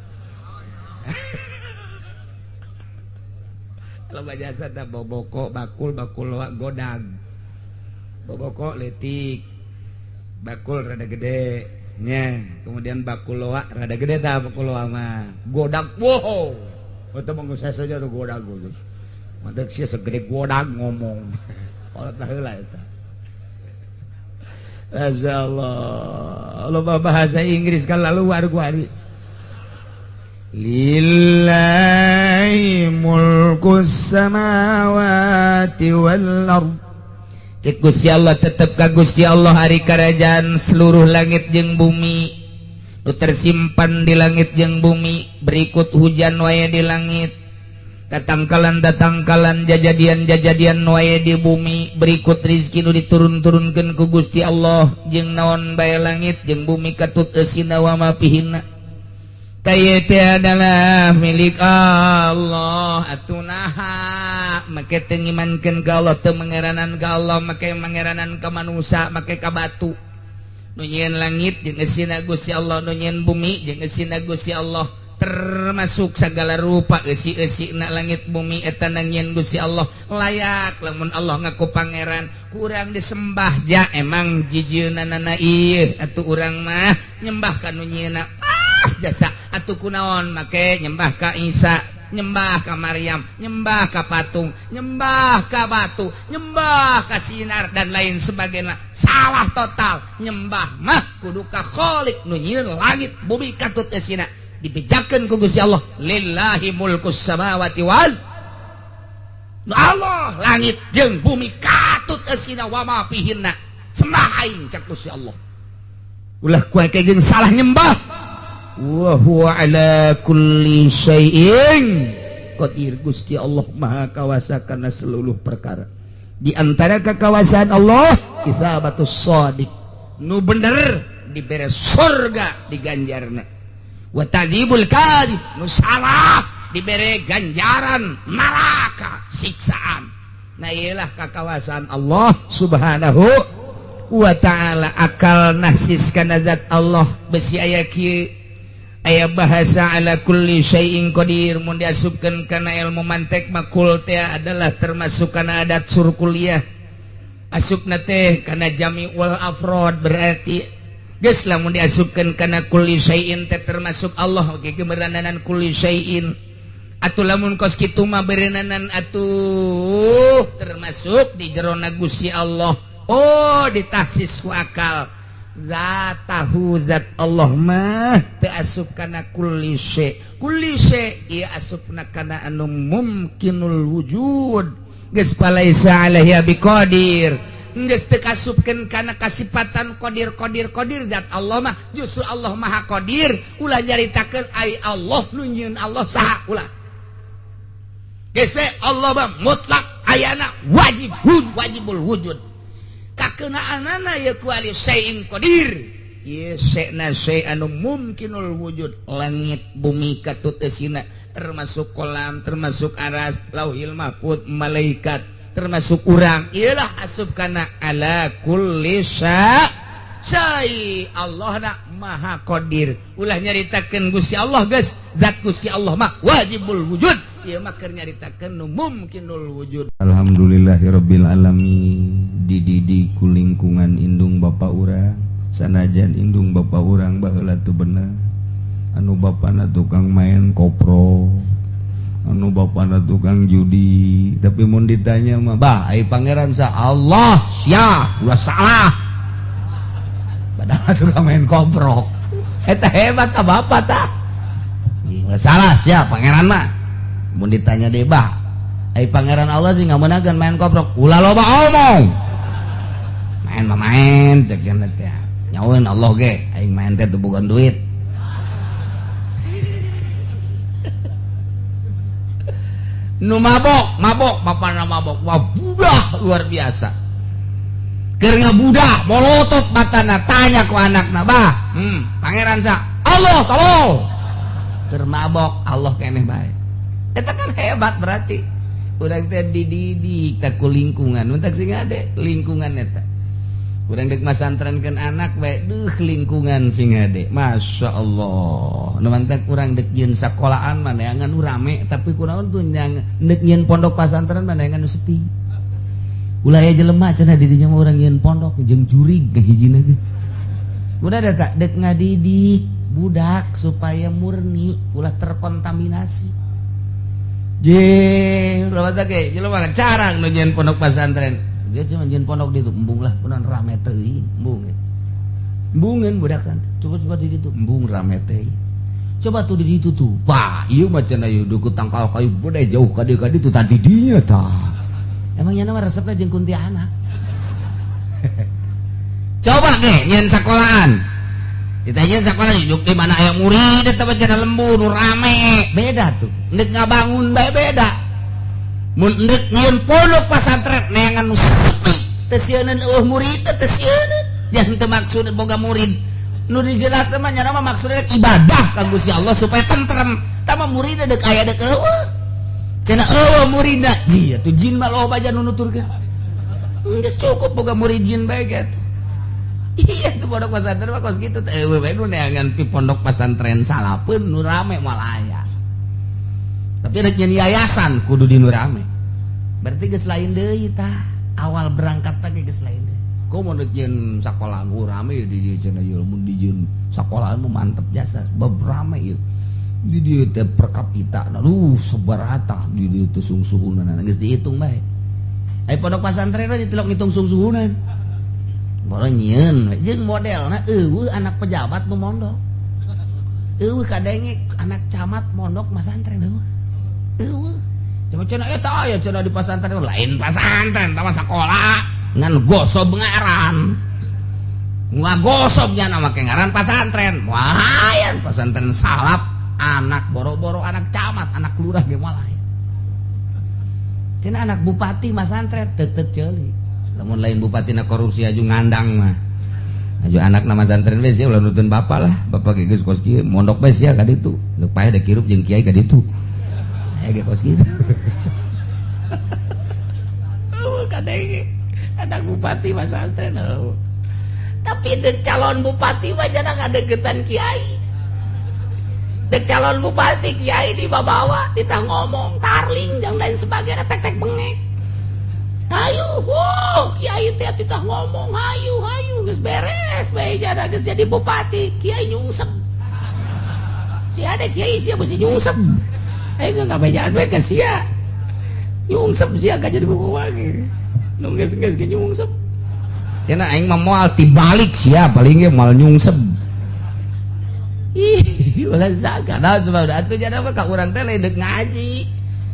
Loba jasa tah boboko bakul bakuloa godag. Boboko leutik. Bakul rada gede nya, kemudian bakuloa rada gede tah bakuloa mah. Godag wow. Eta mah geus saja tuh godag geus. Mantek sia segede godag ngomong. Kolot baheula eta. Masya Allah, loba bahasa Inggris kan lalu wargu-wari. Lillahi mulkus samawati wal ard. Cek Gusti Allah tetep ka Gusti Allah hari kerajaan seluruh langit jeung bumi. Nu tersimpan di langit jeung bumi, berikut hujan wae di langit. Tatangkalan-tatangkalan jajadian-jajadian wae di bumi, berikut rizki nu diturun-turunkeun ku Gusti Allah jeung naon bae langit jeung bumi katut eusina wa ma fihinna. Taya teh adalah milik Allah. Atuh naha make teu ngimankeun ka Allah, teu mangeranan ka Allah, make mangeranan ka manusia, make ka batu. Nu nyieun langit jeung eusina Gusti Allah, nu nyieun bumi jeung eusina Gusti Allah, termasuk segala rupa eusi-eusi na langit bumi eta nyieun Gusti Allah. Layak lamun Allah ngaku pangeran kurang disembah ja emang jijieunana ieu atuh urang mah nyembah ka nu nyieunna pas jasa atuh kunaon make nyembah ka Isa, nyembah ka Maryam, nyembah ka patung, nyembah ka batu, nyembah ka sinar dan lain sebagainya. Salah total. Nyembah mah kudu ka Khalik nu nyieun langit bumi katut eusina. Dibejakeun ku Gusti Allah, lillahi mulkus samawati wal Allah, langit jeung bumi katut eusina wa ma fihinna. Sembah aing cak Gusti Allah. Ulah ku jeung salah nyembah. Wa huwa ala kulli syai'in qadir. Gusti Allah maha kawasa kana seluruh perkara. Di antara kekawasaan Allah isabatus shadiq, nu bener dibere surga diganjarna. Wa tadzibul kadzib, nu salah dibere ganjaran neraka siksaan. Nah iyalah kekawasaan Allah Subhanahu wa ta'ala. Akal nahsis kana zat Allah besi aya kieu aya bahasa ala kulli syai'in qadir. Mun diasupkeun kana ilmu mantek makul teh adalah termasuk kana adat surkuliah. Asupna teh kana jami wal afrod, berarti Geus lamun diasupkeun kana kulli syai'in teh termasuk Allah oge kebenaran kulli syai'in. Atuh lamun kos kitu mah berenanan atuh termasuk di jerona Gusti Allah. Oh, ditahsis ku akal. Zatahu zat Allah mah teu asup kana kulli syai. Kulli syai ieu asupna kana anu mumkinul wujud. Geus falaisa alaihi biqadir. Geus teu kasupkeun kana kasipatan qadir qadir qadir zat Allah mah justru Allah maha qadir. Ulah nyaritakeun ai Allah nu nyieun Allah saha ulah. Geus we Allah mah mutlak ayana wajib wajibul wujud. Kakenaanana ye ku ali syai'in qadir. Ieu syai'na syai' anu mumkinul wujud, langit bumi katutesina termasuk kolam, termasuk aras, lauhil mahfud, malaikat, termasuk urang. Iyalah asup kana ala kulli syai'. Allah na maha qadir. Ulah nyaritakeun Gusti Allah geus, zat Gusti Allah mah wajibul wujud. Ieu mah keur nyaritakeun nu mumkinul wujud. Alhamdulillahirabbil alamin. Dididik ku lingkungan indung bapa urang, sanajan indung bapa urang baheula teu bener, anu bapana tukang main kopro, anu bapana tukang judi, tapi mun ditanya mah, "Bah, ai pangeran sa?" "Allah." Sia ulah salah, padahal tukang main kopro. Eta hebat ta bapak ta. Ulah salah sia, pangeran mah mun ditanya deh, "Bah, ai pangeran Allah sih ngameunangkeun main koprok?" "Ulah loba omong, main mah main," cek teh. Nyaweun Allah ge aing main teh bukan duit. Nu mabok mabok bapana mabok, wah budak luar biasa, keur ngabudak molotot matana, tanya ku anakna, "Bah, pangeran sa?" "Allah." "Tolol, keur mabok Allah keneh bae." Eta kan hebat, berarti urang teh dididik tak ku lingkungan. Mun sing ade lingkungan eta urang dek masantrenkeun anak bae, duh, lingkungan sing ade, Masya Allah. Nu mantak urang dek nyieun sakolaan mah neangan nu rame, tapi kunaon tuh yang dek nyieun pondok pasantren mah neangan nu sepi. Ulah aya jelema cenah di dinya mah urang nyieun pondok jeung jurig ngahijina ge. Udah ada tak dek ngadidik budak supaya murni, ulah terkontaminasi. Je, ulah ge jelema carang nu nyieun pondok pasantren. Dia cuma nyieun pondok di itu, embung lah, kunaon rame teuing, embung. Embungeun budak santri. Coba coba di ditu, embung rame teuing. Coba tuh di ditu tuh. Wah, ieu mah cenah ieu deukeut tangkal kayu beda jauh ka dieu ka ditu tadi dinya tah. Emang nya mah resepna jeung kuntilanak. Coba ge nyieun sekolahan. Ditanya sekolah duduk di mana aya murid eta mah cenah lembur nu rame. Beda tuh. Endek ngabangun bae beda. Mun endek nyieun pondok pasantren neangan nu sepi, teu sieun eueuh murid, teu sieun. Yang teu maksud boga murid. Nu dijelaskeun mah nya mah maksudna ibadah ka Gusti Allah supaya tentrem. Tah mah murid deuk aya deuk eueuh. Cenah eueuh muridna. Iya tuh jin mah loba aja nu nuturkeun. Geus cukup boga murid jin bae gitu. Iya tuh pondok pesantren mah kos kitu teh eueuh we nu neangan pi pondok pesantren salapeun nu rame moal aya. Tapi rek nyeun yayasan kudu di nu rame. Berarti geus lain deui tah. Awal berangkat teh geus lain deui. Komo rek nyeun sakolaan nu rame di dieu cenah ieu mun di jieun sakolaan nu mantep jasa sebab rame ieu. Di dieu teh per kapita aduh sabaraha di dieu teh sungsuhunan geus dihitung bae. Ai pondok pesantren mah ditilok ngitung sungsuhunan. Boleh nyieun jeung modelna eueuh anak pejabat nu mondok. Eueuh kadenge anak camat mondok masantren eueuh. Eueuh. Coba cenah eta aya cenah di pasantren, lain pasantren tah mah sakola ngan gosob ngaran. Ngagosobnya nama make ngaran pasantren. Wah, pasantren salap anak boro-boro anak camat, anak lurah ge moal aya. Cenah anak bupati masantren teu ceuli. Lamun lain bupati na korupsi aju ngandang mah. Aju anak nama santren we sia ulah nutun bapak lah. Bapak ge geus kos kieu mondok bae sia ka ditu. Geus paeh da kirup jeung kiai ka ditu. Aya ge kos kitu. Eueuh kadenge anak bupati mah santren eueuh. Tapi deuk calon bupati mah jangan ngadeukeutan kiai. Deuk calon bupati kiai dibawa ditah ngomong tarling dan lain sebagainya tek-tek bengek. Ayo, wow, kiai teh titah ngomong, ayo, ayo, geus Geus beres bae jana, geus jadi bupati, kiai nyungsep. Si ada kiai sia mesti nyungsep. Aing nggak bejaan bae ka sia. Nyungsep sia ka jadi buku lagi. Nu geus geus ge nyungsep. Cenah aing mah moal tibalik sia, paling ge moal nyungsep. Ih, ulah zaga. Nah, sebab atuh jana mah ka urang teh lain deuk ngaji.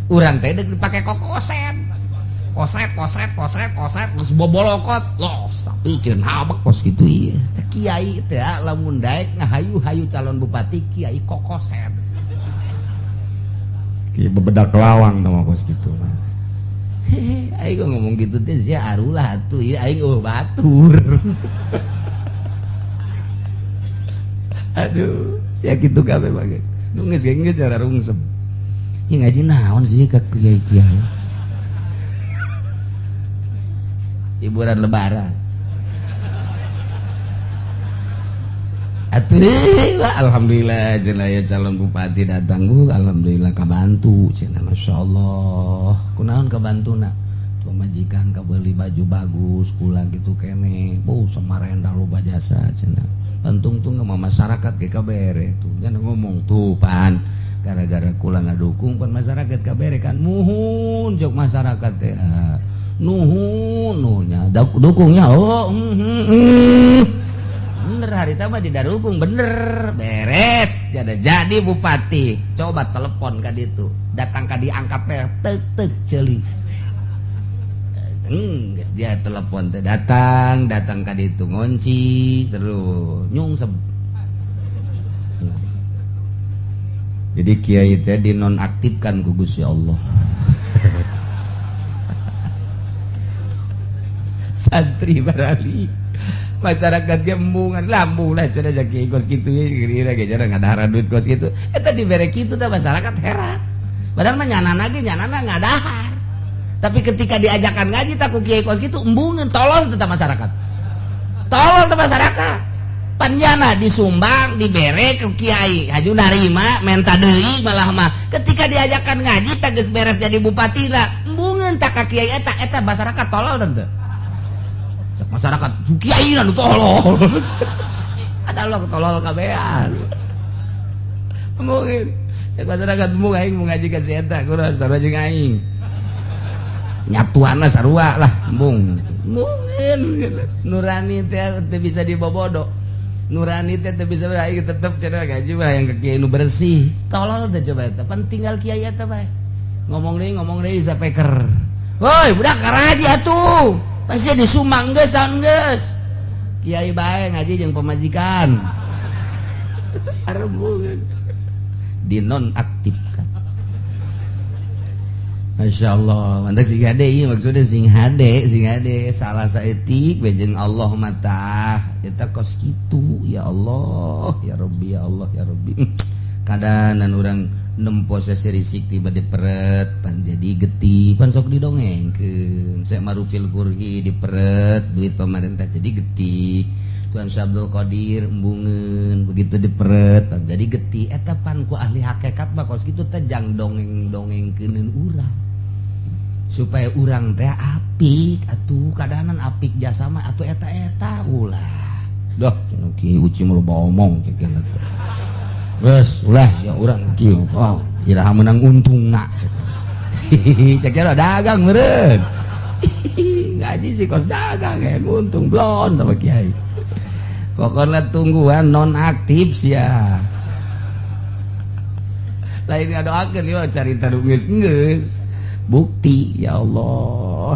Urang teh deuk dipake kokoset. Koset, koset, koset, koset, geus bobolokot. Los, tapi ceun habek kos kitu ieu. Teh kiai teh lamun daek ngahayu-hayu calon bupati, kiai kokoset. Kiai bebedak lawang tah mah kos kitu mah. Hehe, aing ngomong gitu teh sia arulah atuh ieu aing eueuh batur. Aduh, sia kitu kabeh mah geus. Nu geus geus cara rungsep. Ieu ngaji naon sih ka kiai-kiai? Hiburan lebaran. Atuh, alhamdulillah cenah aya calon bupati datang, Bu, alhamdulillah kabantu cenah, masyaallah. Kunaon kabantuna? Tuh majikan kabeli baju bagus, kula gitu kene. Bu, Samarinda loba jasa cenah. Pentung tuh sama masyarakat ge kabere tuh. Jangan ngomong tuh pan gara-gara kula ngadukung pan masyarakat kabere kan muhun jok masyarakat teh. Nuhun nuhunnya dukungnya oh bener hari mah didarukung bener beres jadi bupati. Coba telepon ka ditu, datang ka diangkat teh tek tek ceuli. Geus dia telepon teh datang datang ka ditu ngonci terus nyungsep. Jadi kiai teh dinonaktifkan ku Gusti Allah. Santri barali masyarakat gembungan lambu lah cenah kiai kos kitu kira ge cenah ngadahar duit kos kitu eta dibere kitu teh masyarakat heran. Padahal mah nyanana ge nyanana ngadahar. Tapi ketika diajakan ngaji tak ku kiai kos kitu embungeun tolol tetap masyarakat. Tolol tetap masyarakat. Panjana disumbang dibere ku kiai haju narima menta deui malah mah ketika diajakan ngaji tah geus beres jadi bupati lah embungeun tak ka kiai eta eta masyarakat tolol teu. Masyarakat kiai nu tolol. Ada lo tolol kabehan. Mungkin cek masyarakat mung aing mau ngaji ka si eta kurang sarua jeung aing. Nyatuanna sarua lah embung. Mungkin gitu. Nurani teh teu bisa dibobodo. Nurani teh teu bisa aing tetep cenah ngaji mah yang ke kiai nu bersih. Tolol teh coba eta pan tinggal kiai eta bae. Ngomong deui sapeker. Woi, budak karaji atuh. Pasti disumbang geus saun geus. Kiai bae ngaji jeung pamajikan. Arembungan. Dinonaktifkan. Masya Allah, mantap sing hade ieu maksudnya sing hade salah saeutik we jeung Allah mah eta kos kitu ya Allah, ya Rabbi, ya Allah, ya Rabbi. Kadanan urang nempo serisik tiba diperet pan jadi getih pan sok didongengkeun saya marupil kurhi diperet duit pemerintah jadi getih Tuan Syabdul Qadir embungeun begitu diperet pan jadi getih eta pan ku ahli hakikat mah kos kitu teh jang dongeng-dongengkeuneun urang supaya urang teh apik atuh kadanan apik jasa mah atuh eta-eta ulah dah cenah kieu uci mah loba omong cek teh. Geus ulah ya urang kieu oh iraha menang untungna cek. Cek kira dagang meureun. Ngaji sih kos dagang ya untung blon sama kiai. Pokoknya tungguan nonaktif sia. Lain ngadoakeun ieu carita nu geus geus. Bukti ya Allah.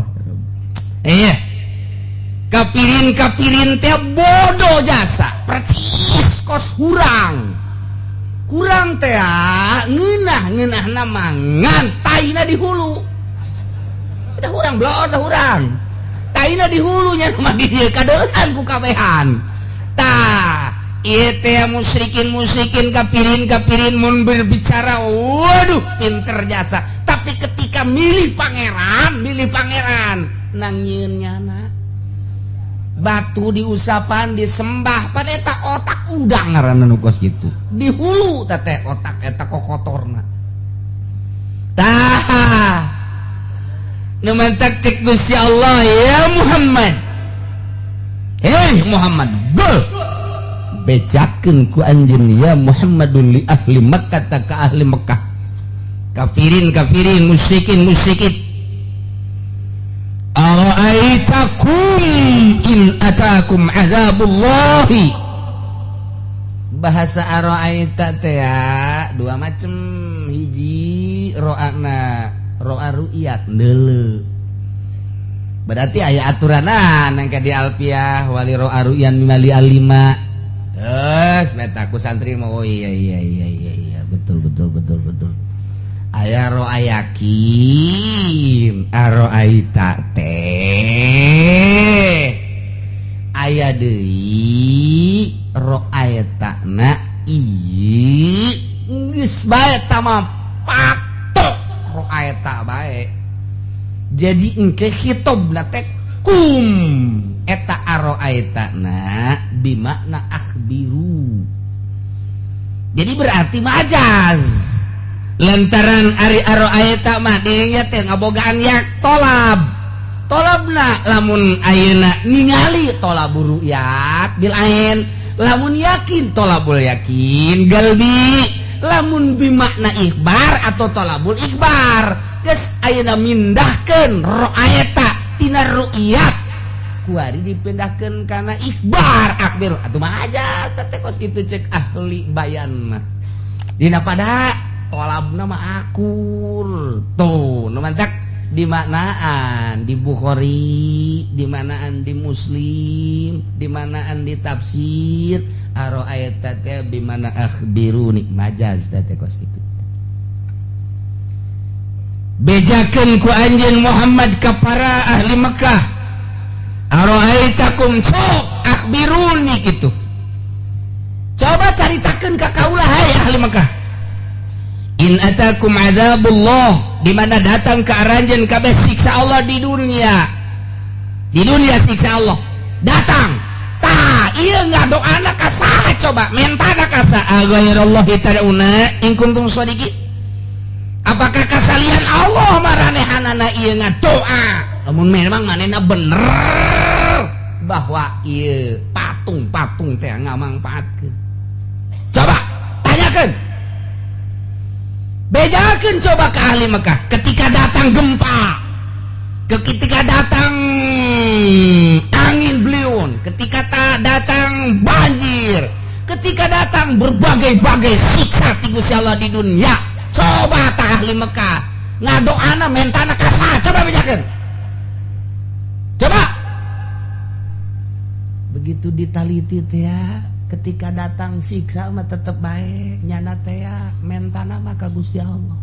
Kapirin-kapirin teh bodoh jasa persis kos hurang. Kurang teh ngeunah-ngeunahna mangan taina di hulu. Kita hurang blon teh hurang. Taina di hulunya mah di dieu kadeuleuhan ku kabehan. Tah, ieu teh musyrikin-musyrikin kapirin-kapirin mun berbicara waduh pinter jasa. Tapi ketika milih pangeran nang nyieun nyana. Batu diusapan disembah pada eta otak udang ngaranna nu kos kitu di hulu teh teh otak eta kokotorna tah nu mantak cek Gusti Allah ya Muhammad. Hei Muhammad, gol bejakeun ku anjeun ya Muhammadun li ahli Makkah, ka ahli Mekah, kafirin kafirin, musyrikin musyrikin. Ara'aitakum in atakum azabullahi. Bahasa ara'aita teh ya dua macem. Hiji, ro'ana ro'a ru'yat, neuleu, berarti aya aturanan yang di alfiah wali ro'a ru'yan mimali alima. Terus meta ku santri mau, oh iya, betul betul betul betul. Aya ro'a yakin, aro'aita teh aya deui ro'aita na ieu geus bae tama patok ro'aita bae. Jadi engke khitobna teh kum eta aro'aita na bimakna akhbiru. Jadi berarti majaz, lantaran ari aro'aita mah dinya teh ngabogaan yak tolab tolabna. Lamun ayeuna ningali tolabur ru'yat bil ain, lamun yakin tolabul yakin galbi, lamun bimakna ikhbar atau tolabul ikhbar. Geus ayeuna mindahkeun ro'aeta tina ru'yat kuari dipindahkeun kana ikhbar, akhbir atuh mah aja teh kos kitu cek ahli bayan mah. Dina pada tolabna mah akur tuh nu mantak dimaknaan di Bukhari, dimanaan di Muslim, dimanaan di tafsir, aro'aita teh bimana akhbiruni, majaz teh kos kitu. Bejakeun ku anjeun Muhammad ka para ahli Mekah, aro'aitakum, sok akhbiruni kitu, coba caritakeun ka kaula hai ahli Mekah, in atakum azabullah, di mana datang ke aranjeun kabeh siksa Allah di dunia. Di dunia siksa Allah datang, tah ieu ngadoana ka saha? Coba mentana ka saha? Aghairallahi tad'una in kuntum shadiqin. Apakah kasalian Allah maranehanana ieu ngadoa, lamun memang manehna bener bahwa ieu patung-patung teh ngamangpaatkeun? Coba tanyakeun, bejakeun coba ke ahli Mekah, ketika datang gempa, ketika datang angin beliung, ketika datang banjir, ketika datang berbagai-bagai siksa ti Gusti Allah di dunia, coba tak ahli Mekah ngadoana mentana ka saha? Coba bejakeun, coba. Begitu ditaliti teh ya, ketika datang siksa mah tetep baik nyana teh ya mentana mah ka Gusti Allah,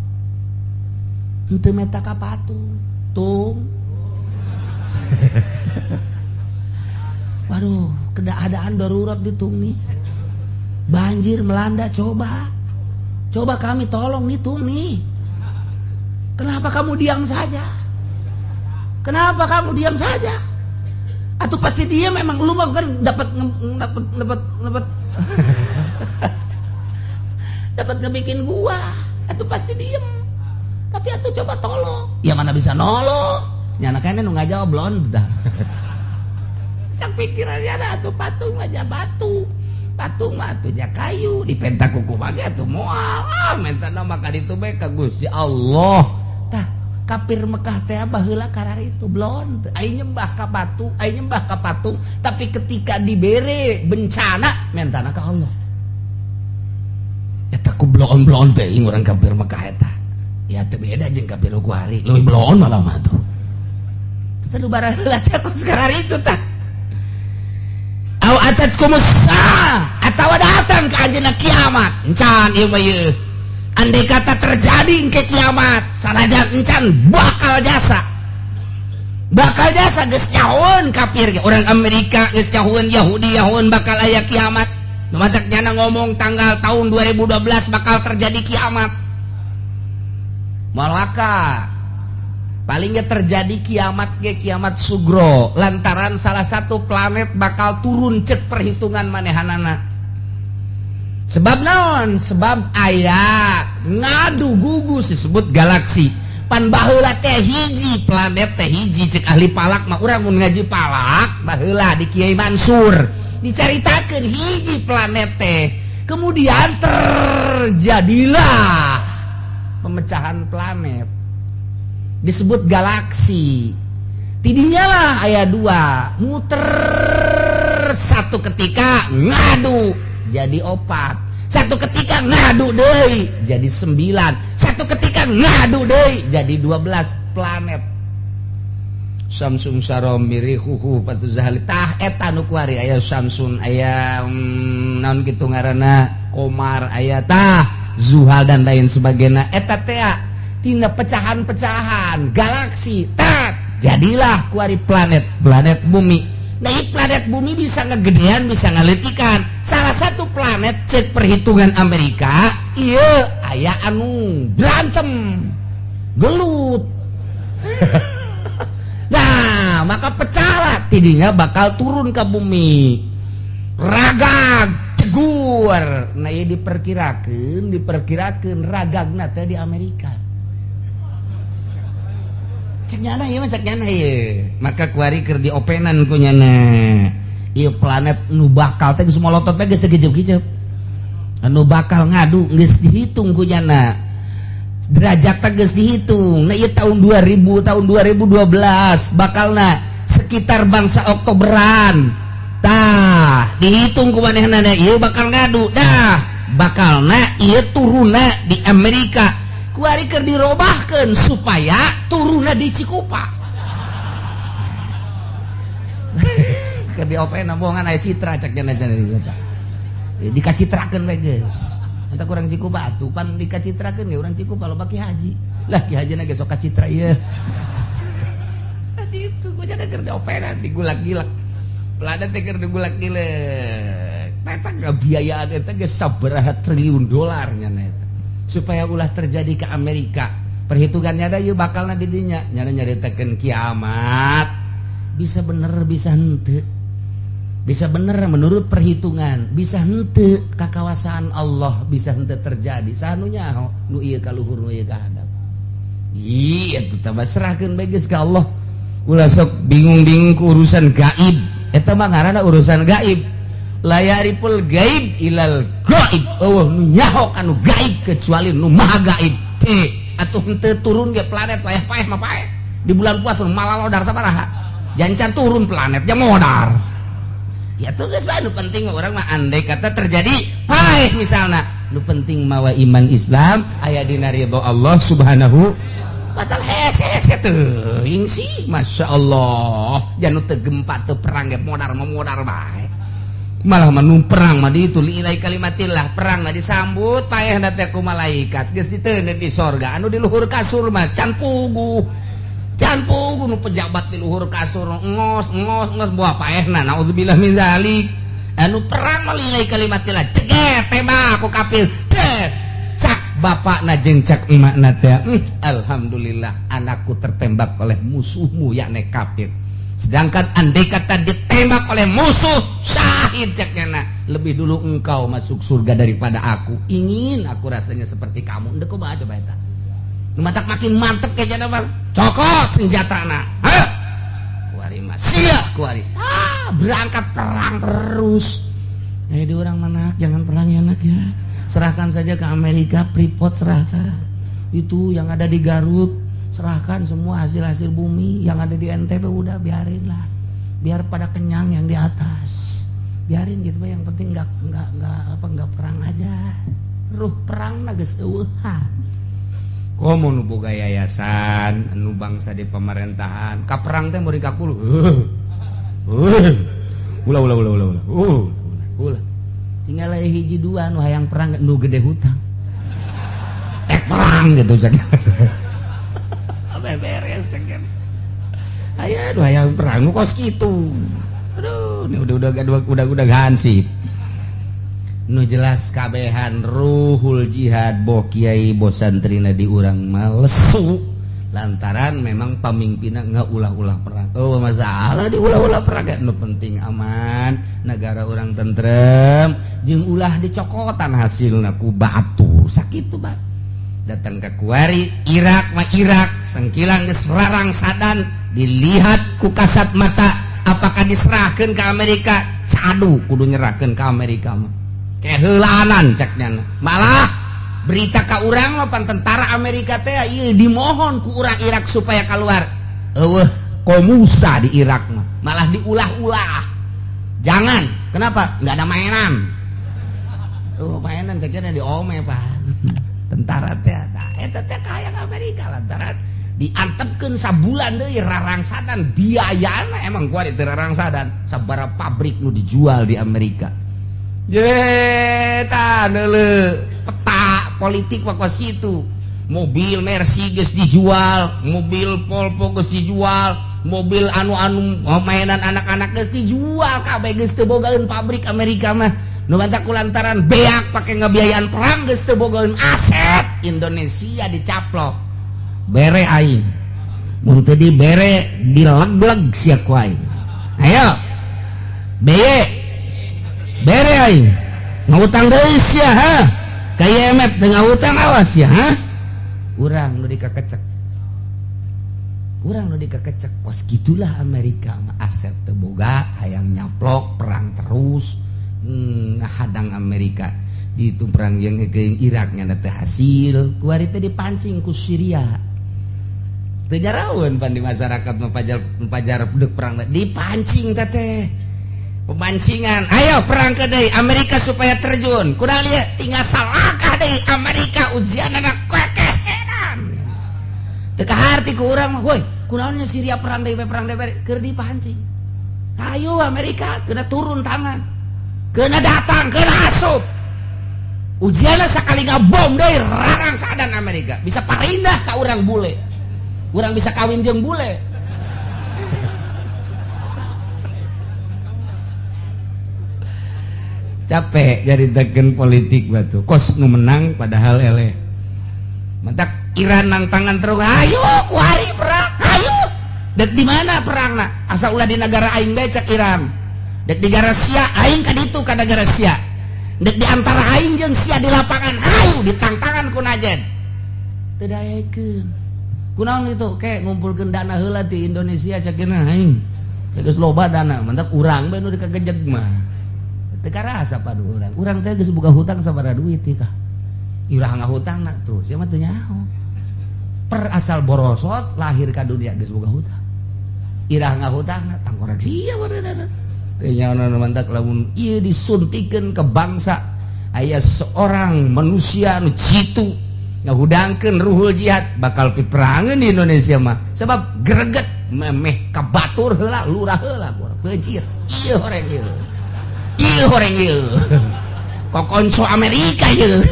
henteu menta ka patung tung. Waduh, keadaan darurat ditung nih, banjir melanda, coba coba kami tolong nih tung nih. Kenapa kamu diam saja? Kenapa kamu diam saja? Atau pasti dia memang lu mah kan dapat dapat dapat dapat dapat ngebikin gua atau pasti diem. Tapi atau coba tolong ya, mana bisa nolong nyana kayaknya nu nggak jawab belum dah. Cak pikirannya ada tuh patung aja batu, patung mah atuh ja kayu dipenta kuku bage atuh moal ah minta nama ka ditu bae ka Gusti Allah. Tah, kafir Mekah teh baheula karar itu blon, ai nyembah ka batu, ai nyembah ka patung, tapi ketika dibere bencana mentana ka Allah. Eta ku bloon-bloon teh urang kafir Mekah eta ya teu beda jeung kafir ku hari, leuwih bloon malah mah tuh. Teh nu baheula teh ku sekarang itu tah. Aw atatkumus atawa datang ke anjeunna kiamat. Encan ieu mah ieu, andai kata terjadi ke kiamat, sanajan encan bakal jasa, bakal jasa. Geus nyahoeun kafir ge, orang Amerika geus nyahoeun, Yahudi nyahoeun bakal aya kiamat. Nu matak nyana ngomong tanggal tahun 2012 bakal terjadi kiamat. Malaka paling ge terjadi kiamat ge kiamat sugro, lantaran salah satu planet bakal turun cek perhitungan manehanana. Sebab naon? Sebab aya ngadu gugus disebut galaksi. Pan baheula teh hiji planet teh hiji, cek ahli falak mah. Urang mun ngaji falak baheula di Kiai Mansur dicaritakeun hiji planet teh, kemudian terjadilah pemecahan planet disebut galaksi. Tidinya lah aya dua muter, satu ketika ngadu jadi opat, satu ketika ngadu deui jadi sembilan, satu ketika ngadu deui jadi 12 planet. Samsun sarom mirihuhu fatuzahali. Tah, eta nu kuari aya Samsun, aya naon kitu ngaranna, Komar aya, tah Zuhal dan lain sebagainya. Eta teh tina pecahan-pecahan galaksi, tak jadilah kuari planet planet bumi. Nah, planet bumi bisa ngegedean, bisa ngaleutikan. Salah satu planet cek perhitungan Amerika, iya aya anu berantem gelut. Nah, maka pecahlah, tidinya bakal turun ke bumi ragag cegur. Nah, ini diperkirakan ragagna teh di Amerika, cek nyana ieu mah, cek nyana ieu. Maka kuari keur diopenan ku nyana ieu planet nu bakal teh geus molotot teh, geus gejep-gejep anu bakal ngadu, geus dihitung ku nyana derajat teh, geus dihitung. Nah, ieu tahun 2000, tahun 2012 bakalna sekitar bangsa Oktoberan. Tah, dihitung ku manehna ieu bakal ngadu, dah bakalna ieu turunna di Amerika. Kuari keur dirobahkeun supaya turunna di Cikupa. Keur diopen bohongan aya citra, cek cenah cenah dikacitrakeun we geus. Entah kurang Cikupa atuh pan dikacitrakeun ge urang Cikupa loba ki haji. Lah, ki haji ge sok kacitra ieu. Itu gua jadi keur diopenan digulak-gilak. Planet teh keur digulak-gilek. Eta ngabiayaan eta geus sabaraha triliun dolar nya eta. Supaya ulah terjadi ke Amerika. Perhitungannya ada ieu bakalna di dinya. Nyana nyaritakeun kiamat. Bisa bener, bisa henteu. Bisa bener menurut perhitungan, bisa henteu kakawasaan Allah, bisa henteu terjadi. Saha nu nyaho nu ieu ka luhur, nu ieu ka handap? Iya, itu tambah serahkeun bae geus ka Allah. Ulah sok bingung-bingung ku urusan gaib. Eta mah ngaranna urusan gaib. La ya'riful gaib ilal gaib. Euweuh nu nyaho kanu gaib kecuali nu maha gaib. Teh atuh henteu turun ge planet wayah paeh mah paeh. Di bulan puasa malah lodar sabaraha. Jancan turun planet nya modar. Ya tuh geus bae, nu penting mah urang mah andai kata terjadi paeh misalna, nu penting mawa iman Islam aya dina ridho Allah Subhanahu wa ta'ala. Hese hese teuing sih, Masya Allah, jangan teu gempa teu perang ge modar mah modar bae. Malah mah perang mah di itu li'ilai kalimatillah, perang mah disambut paehna teh ku malaikat, geus diteundeun di sorga. Anu di luhur kasur mah can puguh, can puguh. Nu pejabat di luhur kasur ngos ngos ngos buah paehna, naudzubillah min zalik. Anu perang mah li'ilai kalimatillah, ceget tembak ku kafir deh, cak bapakna jeung cak emakna teh, alhamdulillah anakku tertembak oleh musuhmu, yakni kafir." Sedangkan andai kata ditembak oleh musuh syahid, ceknya nah, lebih dulu engkau masuk surga daripada aku. Ingin aku rasanya seperti kamu. Ndek kumaha coba eta? Nu matak makin mantep kayaknya mah. Cokot senjatana. Ayo. Kuari mah sia kuari. Ah, berangkat perang terus. Di orang mana jangan perang ya, nak ya. Serahkan saja ke Amerika, Freeport serahkan. Itu yang ada di Garut, serahkan semua hasil-hasil bumi yang ada di NTB, udah biarin lah. Biar pada kenyang yang di atas. Biarin gitu, yang penting nggak apa, nggak perang aja. Ruh perang geus eueuhan. Komo nu boga yayasan, nu bangsa di pemerintahan, ka perang teh murid kakulu. Ulah, ulah, ulah, ulah, ulah. Ulah. Tinggal aya hiji dua nu hayang perang, nu gede hutang. Tek perang gitu cek. Beres cek. Aya nu hayang perang nu kos kitu. Aduh, ini udah hansip. Nu jelas kabehan ruhul jihad, boh kiai boh santrina di urang mah lesu lantaran memang pemimpinna nggak ulah-ulah perang. Oh, masalah di ulah-ulah perang gak? Nu penting aman, negara urang tentrem, jeung ulah dicokotan hasilna ku batu sakitu, Pak. Datang ke kuari Irak mah Irak sengkilang geus rarangsadan dilihat ku kasat mata apakah diserahkan ke Amerika cadu kudu nyerahkan ke Amerika mah keheulanan cek nyana. Malah berita ka urang mah pan tentara Amerika teh ieu dimohon ku urang Irak supaya keluar. Eueuh komusa di Irak mah malah diulah-ulah. Jangan, kenapa? Nggak ada mainan. Oh, mainan ceknya di ome pak. Tentara teh eta teh kaya Amerika lantaran diantepkeun sabulan deui rarangsadan biayana emang gua di rarangsadan sabaraha pabrik nu dijual di Amerika. Ye tah neuleuh peta politik mah kos kitu. Mobil Mercy geus dijual, mobil Volvo geus dijual, mobil anu-anu mainan anak-anak geus dijual kabeh geus teu bogaeun pabrik Amerika mah. Nu matak kulantaran beak pake ngebiayaan perang geus teu bogaeun aset Indonesia dicaplok. Bere aing. Mun teu dibere dileg-leg sia ku aing. Ayo. Beye. Bere aing. Ngutang deui sia ha. Ka IMF teu ngutang awas ya ha. Urang nu dikakecek. Urang nu dikakecek kos gitulah Amerika mah aset teu boga hayang nyaplok perang terus ngahadang Amerika di itu perang yang ke Irak nya teh hasil kuari teh dipancing ku Syria teu nyaraweun pan di masyarakat mapajar deuk perang dipancing teh teh pemancingan ayo perang ke deui Amerika supaya terjun kunaon ieu tinggal salakah deui Amerika ujianana kekesenan teu kaharti ku urang mah woi kunaonnya Syria perang deui keur dipancing ayo Amerika kena turun tangan kena datang kena asup ujiannya sekali ngabom deui rarangsadan Amerika bisa parindah ka urang bule urang bisa kawin jeung bule capek jadi teken politik batu kos nu menang padahal eleh mentak Iran nang tangan terus ayo kuari perang ayo dek di mana perangna asa ulah di negara aing bae cek Iran dek di negara sia aing ka ditu ka negara sia dek di antara aing jeung sia di lapangan ayo ditangtangan ku najen teu daekeun kunaon itu kayak ngumpulkeun dana heula di Indonesia sakeuna aing geus loba dana mentak urang bae nu dikagejeg mah teu karasa padu urang urang teh geus boga hutang sabaraha duit teh kah irah ngahutangna tuh sia mah teu nyaho per asal borosot lahir ka dunia geus boga hutang irah ngahutangna tangkorak sia bareunana teu nyaho mantak lamun ieu disuntikeun ke bangsa aya seorang manusia nu jitu ngahudangkeun ruhul jihad bakal piperangeun di Indonesia mah sebab greget memeh ka batur heula lurah heula beuncir ieu horeng ieu ieu horeng ieu kokonco Amerika ieu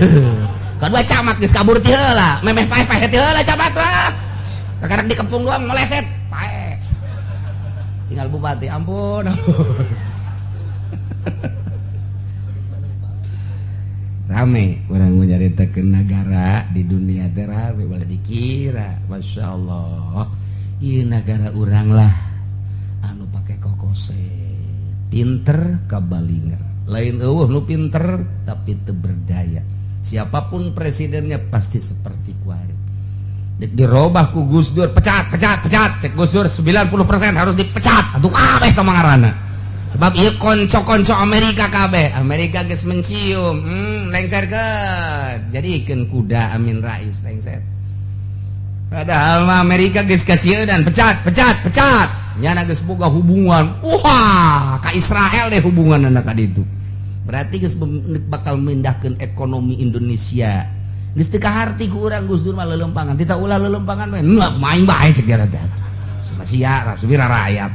kedua camat geus kabur ti heula memeh paeh-paeh ti heula camat lah kakarak dikepung doang meleset paeh tinggal bupati ampun rame orang menyaritakeun negara di dunia teh rame boleh dikira Masya Allah ieu negara urang lah anu pake kokose pinter kabalinger lain eueuh nu pinter tapi teu berdaya siapapun presidennya pasti seperti kuari dirobah ku Gus Dur pecat pecat pecat cek Gus Dur 90% harus dipecat atuh kabeh ka mangarana sebab ieu konco-konco Amerika kabeh Amerika geus mencium lengserkeun jadikeun kuda Amin Rais lengser padahal mah Amerika geus kasieun pecat pecat pecat nyana geus boga hubungan wah ka Israel deh hubungan anak ka ditu berarti geus bakal mindahkeun ekonomi Indonesia geus teu kaharti ku urang Gus Dur mah lelempangan tita ulah lelempangan we main bae cek dia teh sia subira rakyat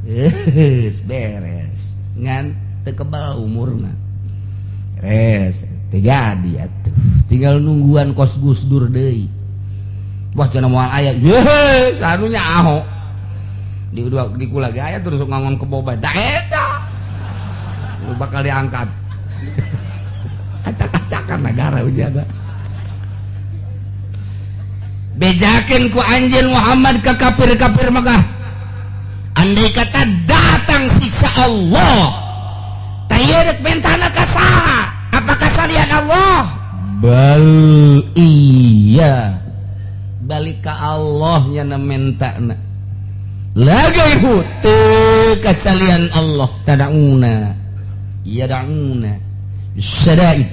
geus beres ngan teu kebal umurna beres teu jadi atuh tinggal nungguan kos Gus Dur deui wah cenah moal aya ye sanunya aho di dua di kula ge aya terus ngangon kebo bae da eta lu bakal diangkat acak-acakan negara ujian bejakeun ku anjeun Muhammad ke kafir-kafir Mekah andai kata datang siksa Allah tayeu rek mentana ka saha apakah salian Allah Bal iya balik ka Allah nya mentana lagi teu kasalian Allah tad'una yad'una syada'id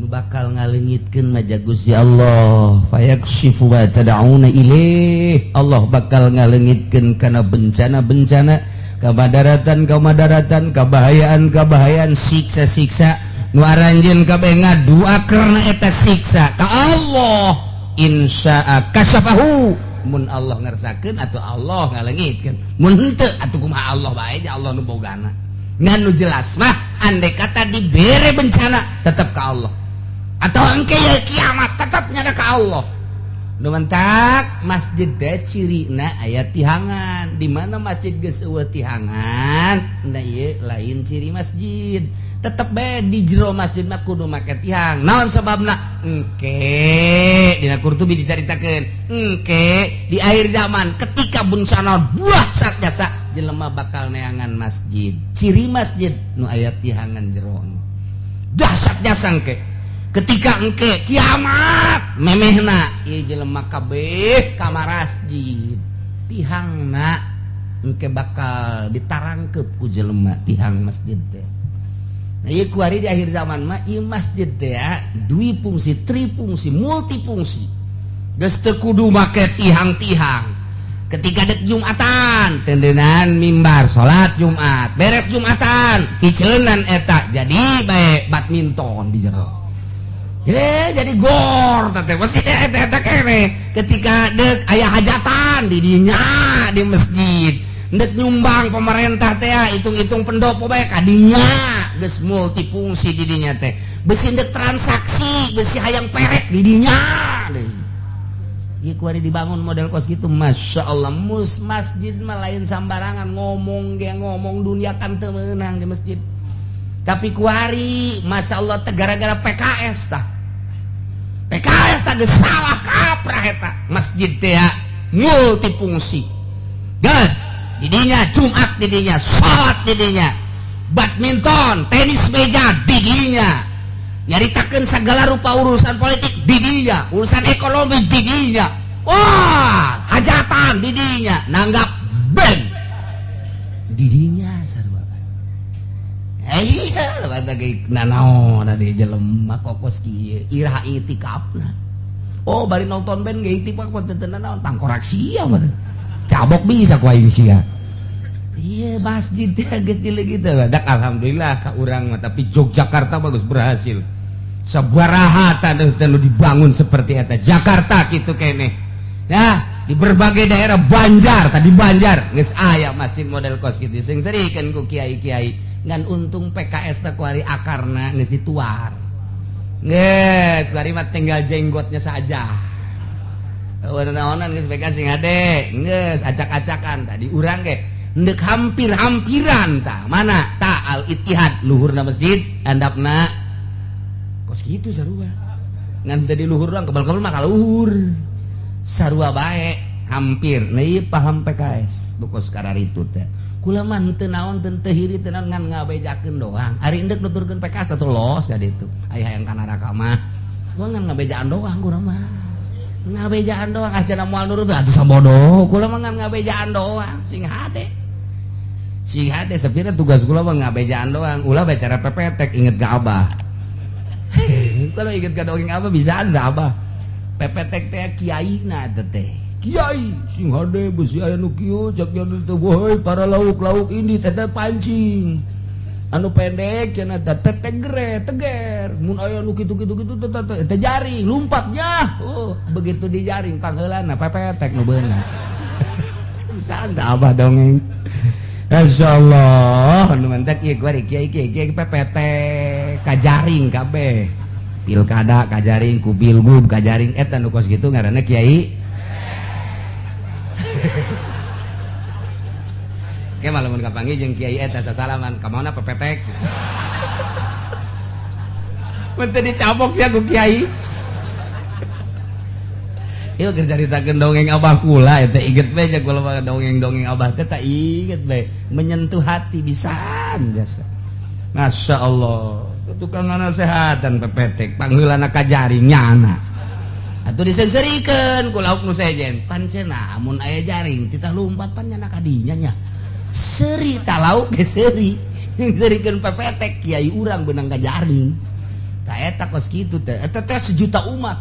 nu bakal ngaleungitkeun mah Gusti Allah. Fayakshifu wa tad'una ilaih, Allah bakal ngaleungitkeun kana bencana-bencana, kamadaratan kamadaratan, kabahayaan kabahayaan, siksa-siksa nu aranjeun kabeh ngadua karena eta siksa ka Allah. Insya'a kasyafahu, mun Allah ngersakeun atau Allah ngaleungitkeun, mun henteu atuh kumaha Allah bae, Allah nu bogana. Ngan nu jelas mah andai kata dibere bencana tetap ke Allah, atau engke ya kiamat tetap nyada ke Allah. Nu mentak masjid teh cirina aya tihangan. Di mana masjid geus eueuh tihangan, nah ieu lain ciri masjid. Tetep bae di jero masjid mah kudu make tihang. Naon sababna? Engke dina Qurtubi dicaritakeun, engke di akhir zaman ketika bencana dahsyat jasa jelema bakal neangan masjid, ciri masjid nu aya tihangan jero. Dahsyat jasa engke ketika engke kiamat memehna ieu jelema kabeh ka masjid, tihangna engke bakal ditarangkep ku jelema tihang masjid teh. Nah, ieu kuari di akhir zaman mah ieu masjid teh ya, dui fungsi, trifungsi, multifungsi. Geus teu kudu make tihang-tihang. Ketika dek Jumatan tendenan mimbar salat Jumat, beres Jumatan hiceunan eta jadi bae badminton di jero. Ye, jadi gor teh masjid eta eta kene. Ketika dek aya hajatan di dinya di masjid, dek nyumbang pemerintah teh hitung-hitung pendopo bae kadinya, geus multifungsi di dinya teh. Besi dek transaksi, besi hayang perek di dinya deui. Ieu kuari dibangun model kos gitu, Masya Allah. Mus masjid mah lain sambarangan ngomong ge, ngomong dunia kan teu meunang di masjid. Tapi kuari Masya Allah teh gara-gara PKS tah. PKS tah geus salah kaprah eta. Masjid teh multifungsi. Gas, didinya Jumat didinya, salat didinya, badminton, tenis meja didinya. Nyaritakeun segala rupa urusan politik didinya, urusan ekonomi didinya. Wah, hajatan didinya, nanggap band didinya sarua. Eh, iya, nanaon di jelema kokos kieu iraha itikafna. Oh, bari nonton band ge itikaf mah teu nanaon, tangkorak sia mah. Cabok bisa ku aing sia. Iya, masjid teh geus gitu. Dak alhamdulillah ka urang mah, tapi Yogyakarta bagus berhasil. Sabaraha taneuh teh dibangun seperti eta. Jakarta kitu keneh. Nah, di berbagai daerah, Banjar, tadi Banjar geus aya masjid model kos kitu sing serikeun ku kiai-kiai. Ngan untung PKS teh kuari akarna geus dituar. Geus, bari mah tinggal jenggotnya saja. Naonan geus PKS sing hade, geus acak-acakan tadi urang ge ndek hampir-hampiran tah. Mana? Ta Al Ittihad luhurna masjid, handapna kos kitu sarua. Ngan teu di luhur doang, kebal-kebal mah ka luhur. Sarua bae hampir. Nah, ieu paham PKS nu kos kararitu teh. Kula mah henteu naon, teu hiri, teu naon, ngan ngabejakeun doang. Ari endek nuturkeun PKS atuh los ka ditu. Aya hayang ka neraka mah. Gua ngan ngabejaan doang kula mah. Ngabejaan doang, ah cenah moal nurut atuh sabodo. Kula mah ngan ngabejaan doang, sing hade. Sing hade sepira tugas kula mah ngabejaan doang. Ulah bicara pepetek inget ka Abah. Kalau inget ka dongeng Abah bisa anda Abah. Pepetek teh kiai na teh. Kiai sing hade besi aya nu kieu cak teh, woi para lauk-lauk ini teh pancing. Anu pendek cenah teh tegere teger, mun aya nu kitu-kitu kitu teh teh jaring lumpatnya. Oh, begitu dijaring pangheulana pepetek nu beunang. Bisa anda Abah dongeng. Masya Allah, nu mantak ieu kuari kiai kiai kiai pepetek kajaring kabeh. Pilkada kajaring ku pilgub kajaring eta nu kos kitu ngaranna kiai. Ke malah mun kapanggih jeung kiai eta sasalaman, ka mana pepetek? Mun teu dicabok sia ku kiai. Ieu keur caritakeun dongeng Abah kula eta inget bae jeung kula mah dongeng-dongeng Abah teh tak inget bae, menyentuh hati bisa jasa. Masya Allah. Tukang nasehatan pepetek pangheulana ka jaring nyana. Atuh disengserikeun ku lauk nu sejen. Pan cenah mun aya jaring titah lumpat pan nyana ka dinya nya. Seuri ta lauk ge seuri. Nyengserikeun pepetek kiai urang beunang ka jaring. Tah eta kos kitu teh. Eta teh sejuta umat.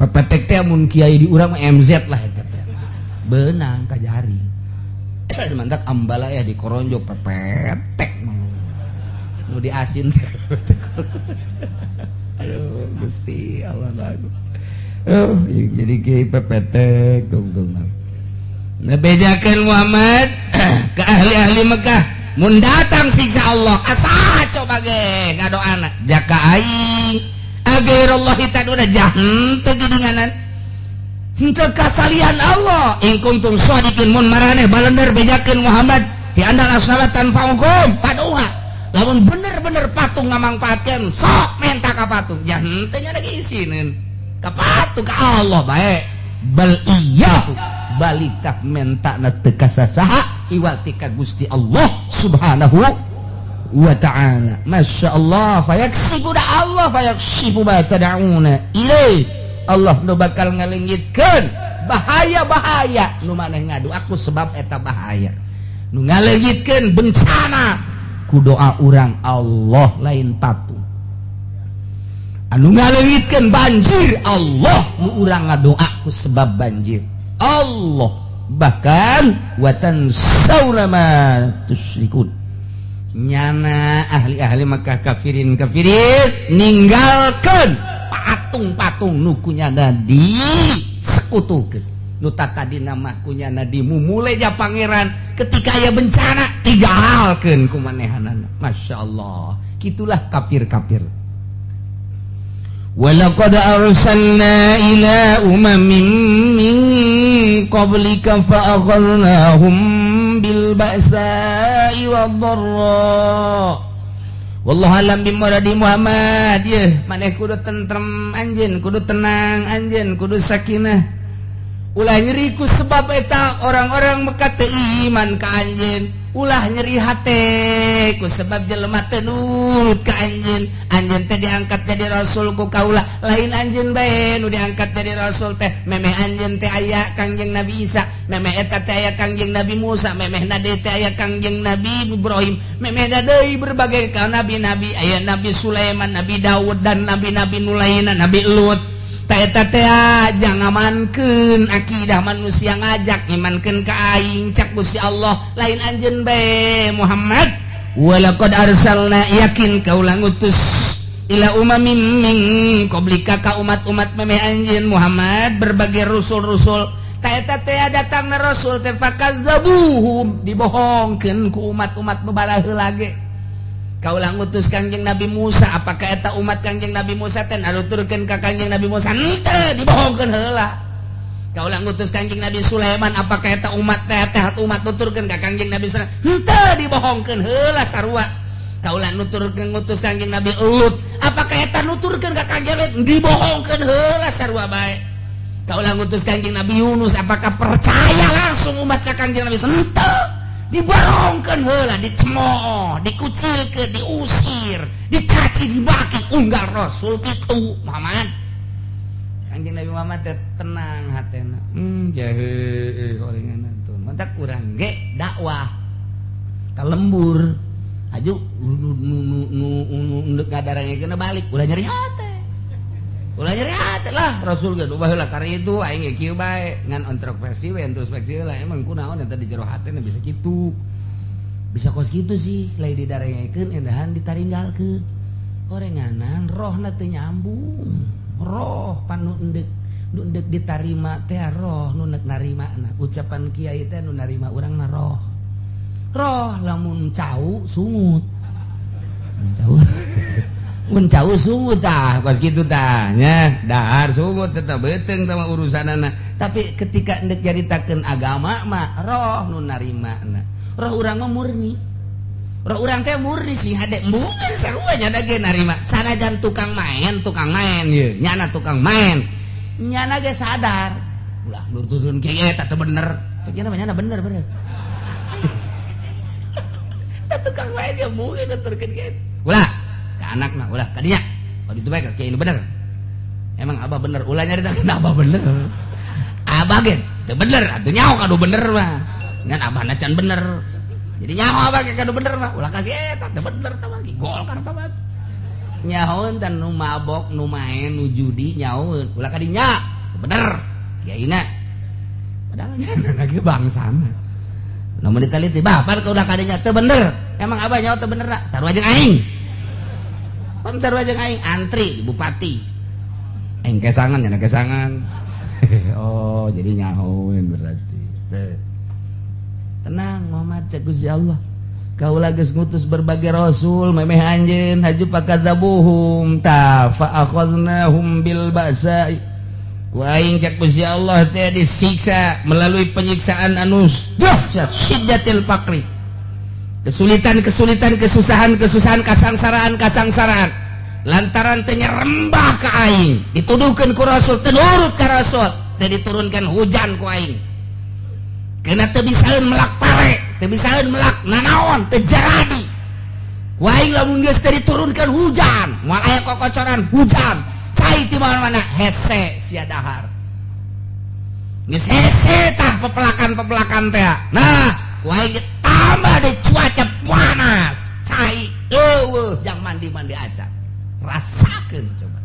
Pepetek teh mun kiai di urang mah MZ lah eta teh. Beunang ka jaring. Mantak ambala ya di koronjo pepetek nu diasin. Aduh Gusti Allah lagu. Oh, jadi kiai pepetek tungtung. Nah, bejakeun Muhammad ke ahli-ahli Mekah, mun datang siksa Allah asa coba ge ngadoana jaka aing agairullahi taduna jahan teu geuninganan henteu kasalian Allah in kuntum shadiqin mun maraneh balender bejakeun Muhammad bi annal asnama tanfa'ukum faduha lamun bener-bener patung ngamangpaatkeun sok menta ka patung jahan teu nya lagi isineun ka patung ka Allah bae bal iyyahu balik tak menta na teu ka sasaha iwal ti ka Gusti Allah Subhanahu wa ta'ala. Masya Allah fayaksifu da Allah fayaksifu ma tad'una ilaih Allah nu bakal ngalengitkeun bahaya-bahaya nu maneh ngadu aku sebab eta bahaya nu ngalengitkeun bencana ku doa urang Allah lain patung anu ngalengitkeun banjir Allah nu urang ngadoa ku sebab banjir Allah bahkan watan sauna ma tusyrikun nyana ahli-ahli Mekah kafirin kafirin ninggalkeun patung-patung nu kunyana di sekutukeun nu tadina mah kunyana dimumule ja pangeran ketika aya bencana tinggalkeun ku manehanana. Masya Allah, gitulah kafir-kafir. Walaqad arsalna ila umamin min qablika fa akhadnahum bil ba'sa'i wad dharra. Wallahu alam bimuradi Muhammad. Ye maneh kudu tentrem anjeun, kudu tenang anjeun, kudu sakinah, ulah nyeri ku sebab eta orang-orang Mekah teu iman ka anjeun, ulah nyeri hate ku sebab jelema teu nurut ka anjeun. Anjeun teh diangkat jadi rasul ku kaula, lain anjeun bae nu diangkat jadi rasul teh. Memeh anjeun teh aya Kangjeng Nabi Isa, memeh eta teh aya Kangjeng Nabi Musa, memeh deui teh aya Kangjeng Nabi Ibrahim, memeh deui berbagai ka nabi-nabi, aya Nabi Sulaiman, Nabi Daud, dan nabi-nabi nu lainna, Nabi Lut. Eta teh jangamankeun akidah manusia ngajak imankeun ka aing cak Gusti Allah, lain anjeun bae Muhammad. Walaqad arsalna yakin kaula ngutus ila umamin min qablika ka umat-umat memeh anjeun Muhammad berbagai rusul-rusul. Ta eta teh datangna rasul teh fakadzabuhum dibohongkeun ku umat-umat baraheula ge. Kaulah ngutus Kangjeng Nabi Musa, apakah eta umat Kangjeng Nabi Musa teh naruturkeun ka Kangjeng Nabi Musa? Henteu, dibohongkeun heula. Kaulah ngutus Kangjeng Nabi Sulaiman, apakah eta umat teh teh umat nuturkeun ka Kangjeng Nabi Sulaiman? Henteu, dibohongkeun heula sarua. Kaulah nuturkeun ngutus Kangjeng Nabi Lut, apakah eta nuturkeun ka Kangjeng Lut? Dibohongkeun heula sarua bae. Kaulah ngutus Kangjeng Nabi Yunus, apakah percaya langsung umat ka Kangjeng Nabi? Henteu, diborongkeun heula, dicemooh, dikucilkeun, diusir, dicaci, dibaki unggal rasul kitu Muhammad. Kanjeng Nabi Muhammad teh tenang hatena. Jahe oringan tuh. Mantak urang ge dakwah ka lembur aju nu nu nu nu nu nu ngadarangekeun balik ulah nyeri hate. Ulah nyeri hate lah rasul ge baheula kari itu aing ge kieu bae ngan introspeksi we, introspeksi lah emang kunaon eta di jero hate bisa kitu. Bisa kos kitu sih lain didarengekeun endahan ditaringgalkeun. Orenganan rohna teu nyambung. Roh pan nu endek, nu endek ditarima teh roh nu nek narima na ucapan kiai teh nu narima urang na roh. Roh lamun cau sungut. Cau. Mun cau sungut tah kos kitu tah nya dahar sungut tetep beuteung tah mah urusanana. Tapi ketika endek nyaritakeun agama mah roh nu narima na. Roh urang mah murni. Roh urang teh murni sih hade embungeun sarua nya da ge narima. Sanajan tukang main ye, nyana tukang main. Nyana ge sadar. Ulah nurutun kiai eta teu bener. Cek nyana mah nyana bener bener. Tah tukang main ge mungkin nuturkeun kieu. Ulah ka Ka anakna ulah kadinya. Oh, itu baik kayak ini bener. Emang abah bener, ulah nyarita abah bener. Abah ge teu bener, atuh nyaho kadu bener mah. Ngan abah can bener. Jadi nyaho abah ge kadu bener mah, ulah kasih eta teu bener tah lagi Golkar tah mah. Nyahoeun dan nu mabok, nu main, nu judi nyahoeun, ulah kadinya teu bener. Kiaina. Padahal lagi bangsana. Namun diteliti, bapak udah kadinya teu bener. Emang abah nyaho teu bener sarua jeung aing. Pan sarua jeung aing antri di bupati. Aing kesangan nya kesangan. Oh, jadi nyahoeun berarti. Teu. Tenang Muhammad, cek Gusti Allah. Kaula geus ngutus berbagai rasul memeh anjeun haju fakadzabuhum ta fa akhadnahum bil ba'sa. Ku aing cek Gusti Allah teh disiksa melalui penyiksaan anu dahsyat, syiddatil faqri. Kesulitan-kesulitan, kesusahan-kesusahan, kasangsaraan-kasangsaraan lantaran teh nyerembah ka aing, dituduhkeun ku rasul, teu nurut ka rasul, teh diturunkan hujan ku aing. Kena teu bisaeun melak pare, teu bisaeun melak nanaon, teu jaradi. Ku aing lamun geus teu diturunkan hujan, moal aya kokocoran hujan, cai ti mana-mana hese sia dahar. Geus hese tah pepelakan-pepelakan teh. Nah, ku aing ditambah di cuaca panas, cai eueuh jang mandi-mandi aja. Rasakeun coba.